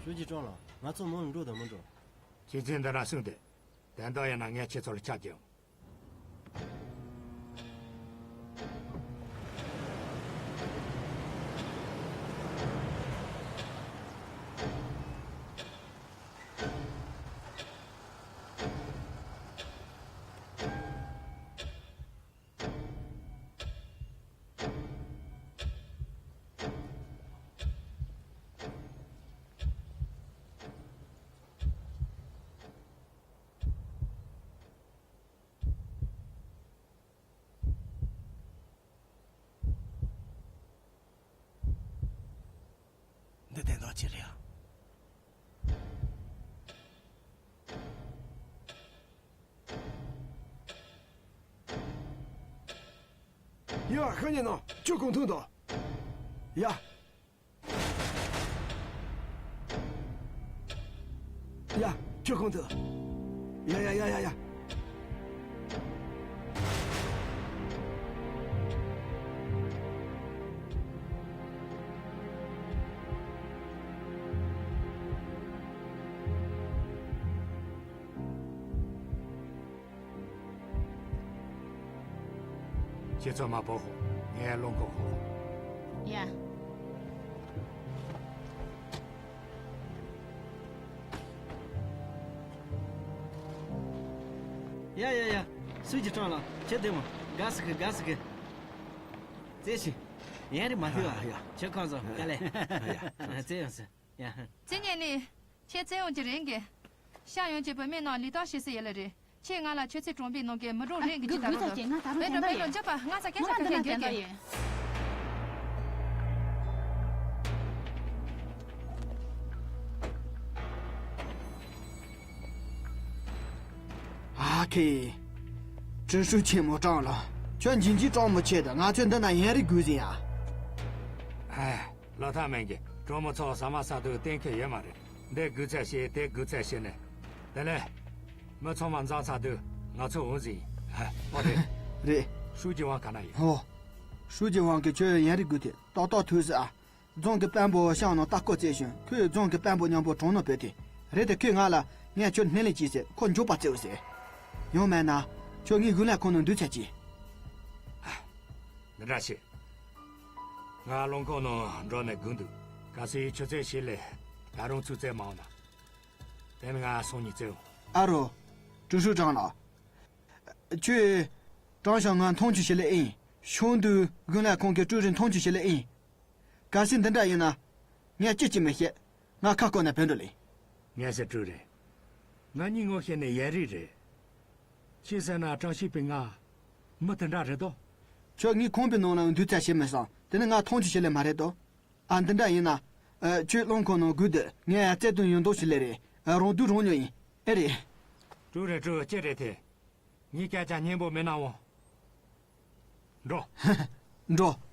ཞུ་ཅི་ཀྲང་ལགས། ང་ཚོ་མོ་ལ་འགྲོ་དང་མི་འགྲོ། ཁྱེད་ཚོས་འདི་ན་གསུངས་ཏེ། དོན་དག་ཡིན་ན་ངས་ཁྱེད་ཚོ་ལ་ཆ་རྒྱག་འདི་དོན་དག་ཅི་རེད་ཨ། ཡ། ཤ་ཉེ་ནོ། ཁྱོད་གོང་ཐུག་དོ། ཡ། ཡ། ཁྱོད་གོང་ཐུག་ཡ་ཡ་ཡ་ཡ་ཡ། ཁྱེད་ཚོ་མ་བོ་ཧོ། ངའི་རླངས་འཁོར་ཧོ། ཡ། ཡ་ཡ་ཡ། སུས་ཀྱི་སྤྲང་ལ་ཁྱེད་དེ་མོ་དགའ་སི་ཁི་དགའ་སི་ཁི། རྩེ་ཞིག་ཡན་རི་མ་ལྷུ་བ། ཡ། ཁྱེད་ཁོང་ཚོ་དཀའ་ལས། ཡ། རྩེ་ཡོང་སི། ཡ། རྩེ་ཉན་ནི། ཁྱེད་རྩེ་ཡོང་གི་རེད་གི། ཤ་ཡོང་གི་བུད་མེད་ནང་ལི་ཏང་ཤེས་སི་ཡ་ལ་རེད། ཁྱེད་ང་ལ་ཆོས་ཚིག་གྲོང་པའི་ནང་གི་མི་གྲོགས་རེད་གི་ཅི་ད་རུང་དང་། ང་ད་རུང་བོད་དོན་དོན་དག་ཡོད། ང་ད་རུང་བོད་དོན་དོན་དག་ཡོད། ཨ་ཁེ། ཀྲུའུ་ཧྲུའུ་ཆེན་མོ་ཀྲང་ལ། ཁྱོད་འཇིན་ཇིའི་ཀྲང་མོ་ཆེ་དང་ང་ཚོས་འདི་ན་ཡན་རི་དགོས་ཟིན་ཡ། ཨ། ལོ་ཐ་མན་གྱི་ཀྲང་མོ་ཚོ་ཟ་མ་ཟ་དུས་གཏན་འཁེལ་ཡོད་མ་རེད། འདི་དགོས་ཚད་བྱས་དེ་དགོས་ཚད་བྱས་ནས། དེ་ལས། མི་ཚང་མ་འཛོམས་ཚར་དུས་ང་ཚོ་འོང་ཟིན། ཨ། ཨོ་རེད། རེད། ཧྲུའུ་ཅི་ཝང་ག་ན་ཡོད། ཨོ། ཧྲུའུ་ཅི་ཝང་གིས་ཁྱོད་ཡན་རི་དགོས་དེ་ཏག་ཏག་ཐུག་ཟིན་ཨ། རྫོང་གི་དཔོན་པོ་ཤང་ནང་ལྟ་སྐོར་བཙལ་བྱུང་། ཁོས་རྫོང་གི་དཔོན་པོ་མཉམ་པོ་གྲོང་ནང་བུད་དེ། རེད་དེ་ཁོས་ང་ལ་ངས་ཁྱོད་སྣེ་ལེན་གྱིས་ཟེར་ཁོ་མགྱོགས་པ་བཙལ་ཟེར། ཡང་མེད་ན་ཁྱོད་ངའི་གཞུང་ལས་ཁང་ནང་འདུག་ཚར་གྱིས། ཨ། འདི་འདྲ་བྱེད། ང་རླངས་འཁོར་ནང་འགྲོ་ནས་སྒུག་འདུག་གལ་སྲིད་ཆུ་ཚོད་བཞི་ལས་ད་རུང་ཚུར་བཙལ་མ་འོང་ན། དེ་ནི་ང་སང་ཉིན་བཙལ་འོང་། ཨ་རོ། ཀྲུའུ་ཧྲུའུ་ཀྲང་ལགས། ཁྱོད། ཀྲང་ཤང་ང་མཐོང་ཆུང་བྱེད་ལེ་ཨིན། ཤོང་དུས་དགུན་ལས་ཁོང་གི་ཀྲུའུ་རིན་མཐོང་ཆུང་བྱེད་ལེ་ཨིན། གལ་སྲིད་འདི་འདྲ་ཡིན་ན། ངས་ཅི་ཅི་མི་ཤེས། ང་ཁ་སྐོར་ནས་བུད་འགྲོ་ལེ། ངས་ཟེར་ཀྲུའུ་རིན། ང་གཉིས་ངོ་ཤེས་ནས་ཡན་རིག་རེད། ཁྱེད་ཟེར་ན་ཀྲང་ཤི་པིན་ང་མི་དེ་འདྲ་རེད་དོ། ཁྱོད་ངའི་ཁང་པའི་ནང་ལ་འདུག་ཚར་ཤེས་མི་སོང་། དེ་ནི་ང་ཐང་ཆུ་ཤེས་ལེ་མ་རེད་དོ། ཨ་འདི་འདྲ་ཡིན་ན། ཨ་ཁྱོད་རླངས་འཁོར་ནང་སྒུག་དུས་ངས་ཡ་རྩལ་དོན་ཡོད་མདོག་ཞིག་ལས་རེད། ཨ་རང་སྡུག་རང་ཉོ་ཡིན། ཨེ་རེད། ཀྲུའུ་རེད་ཀྲུའུ་ཅི་རེད་དེ། ངའི་སྐད་ཆ་སྙན་པོ་མི་གནང་འོང་། འགྲོ། འགྲོ།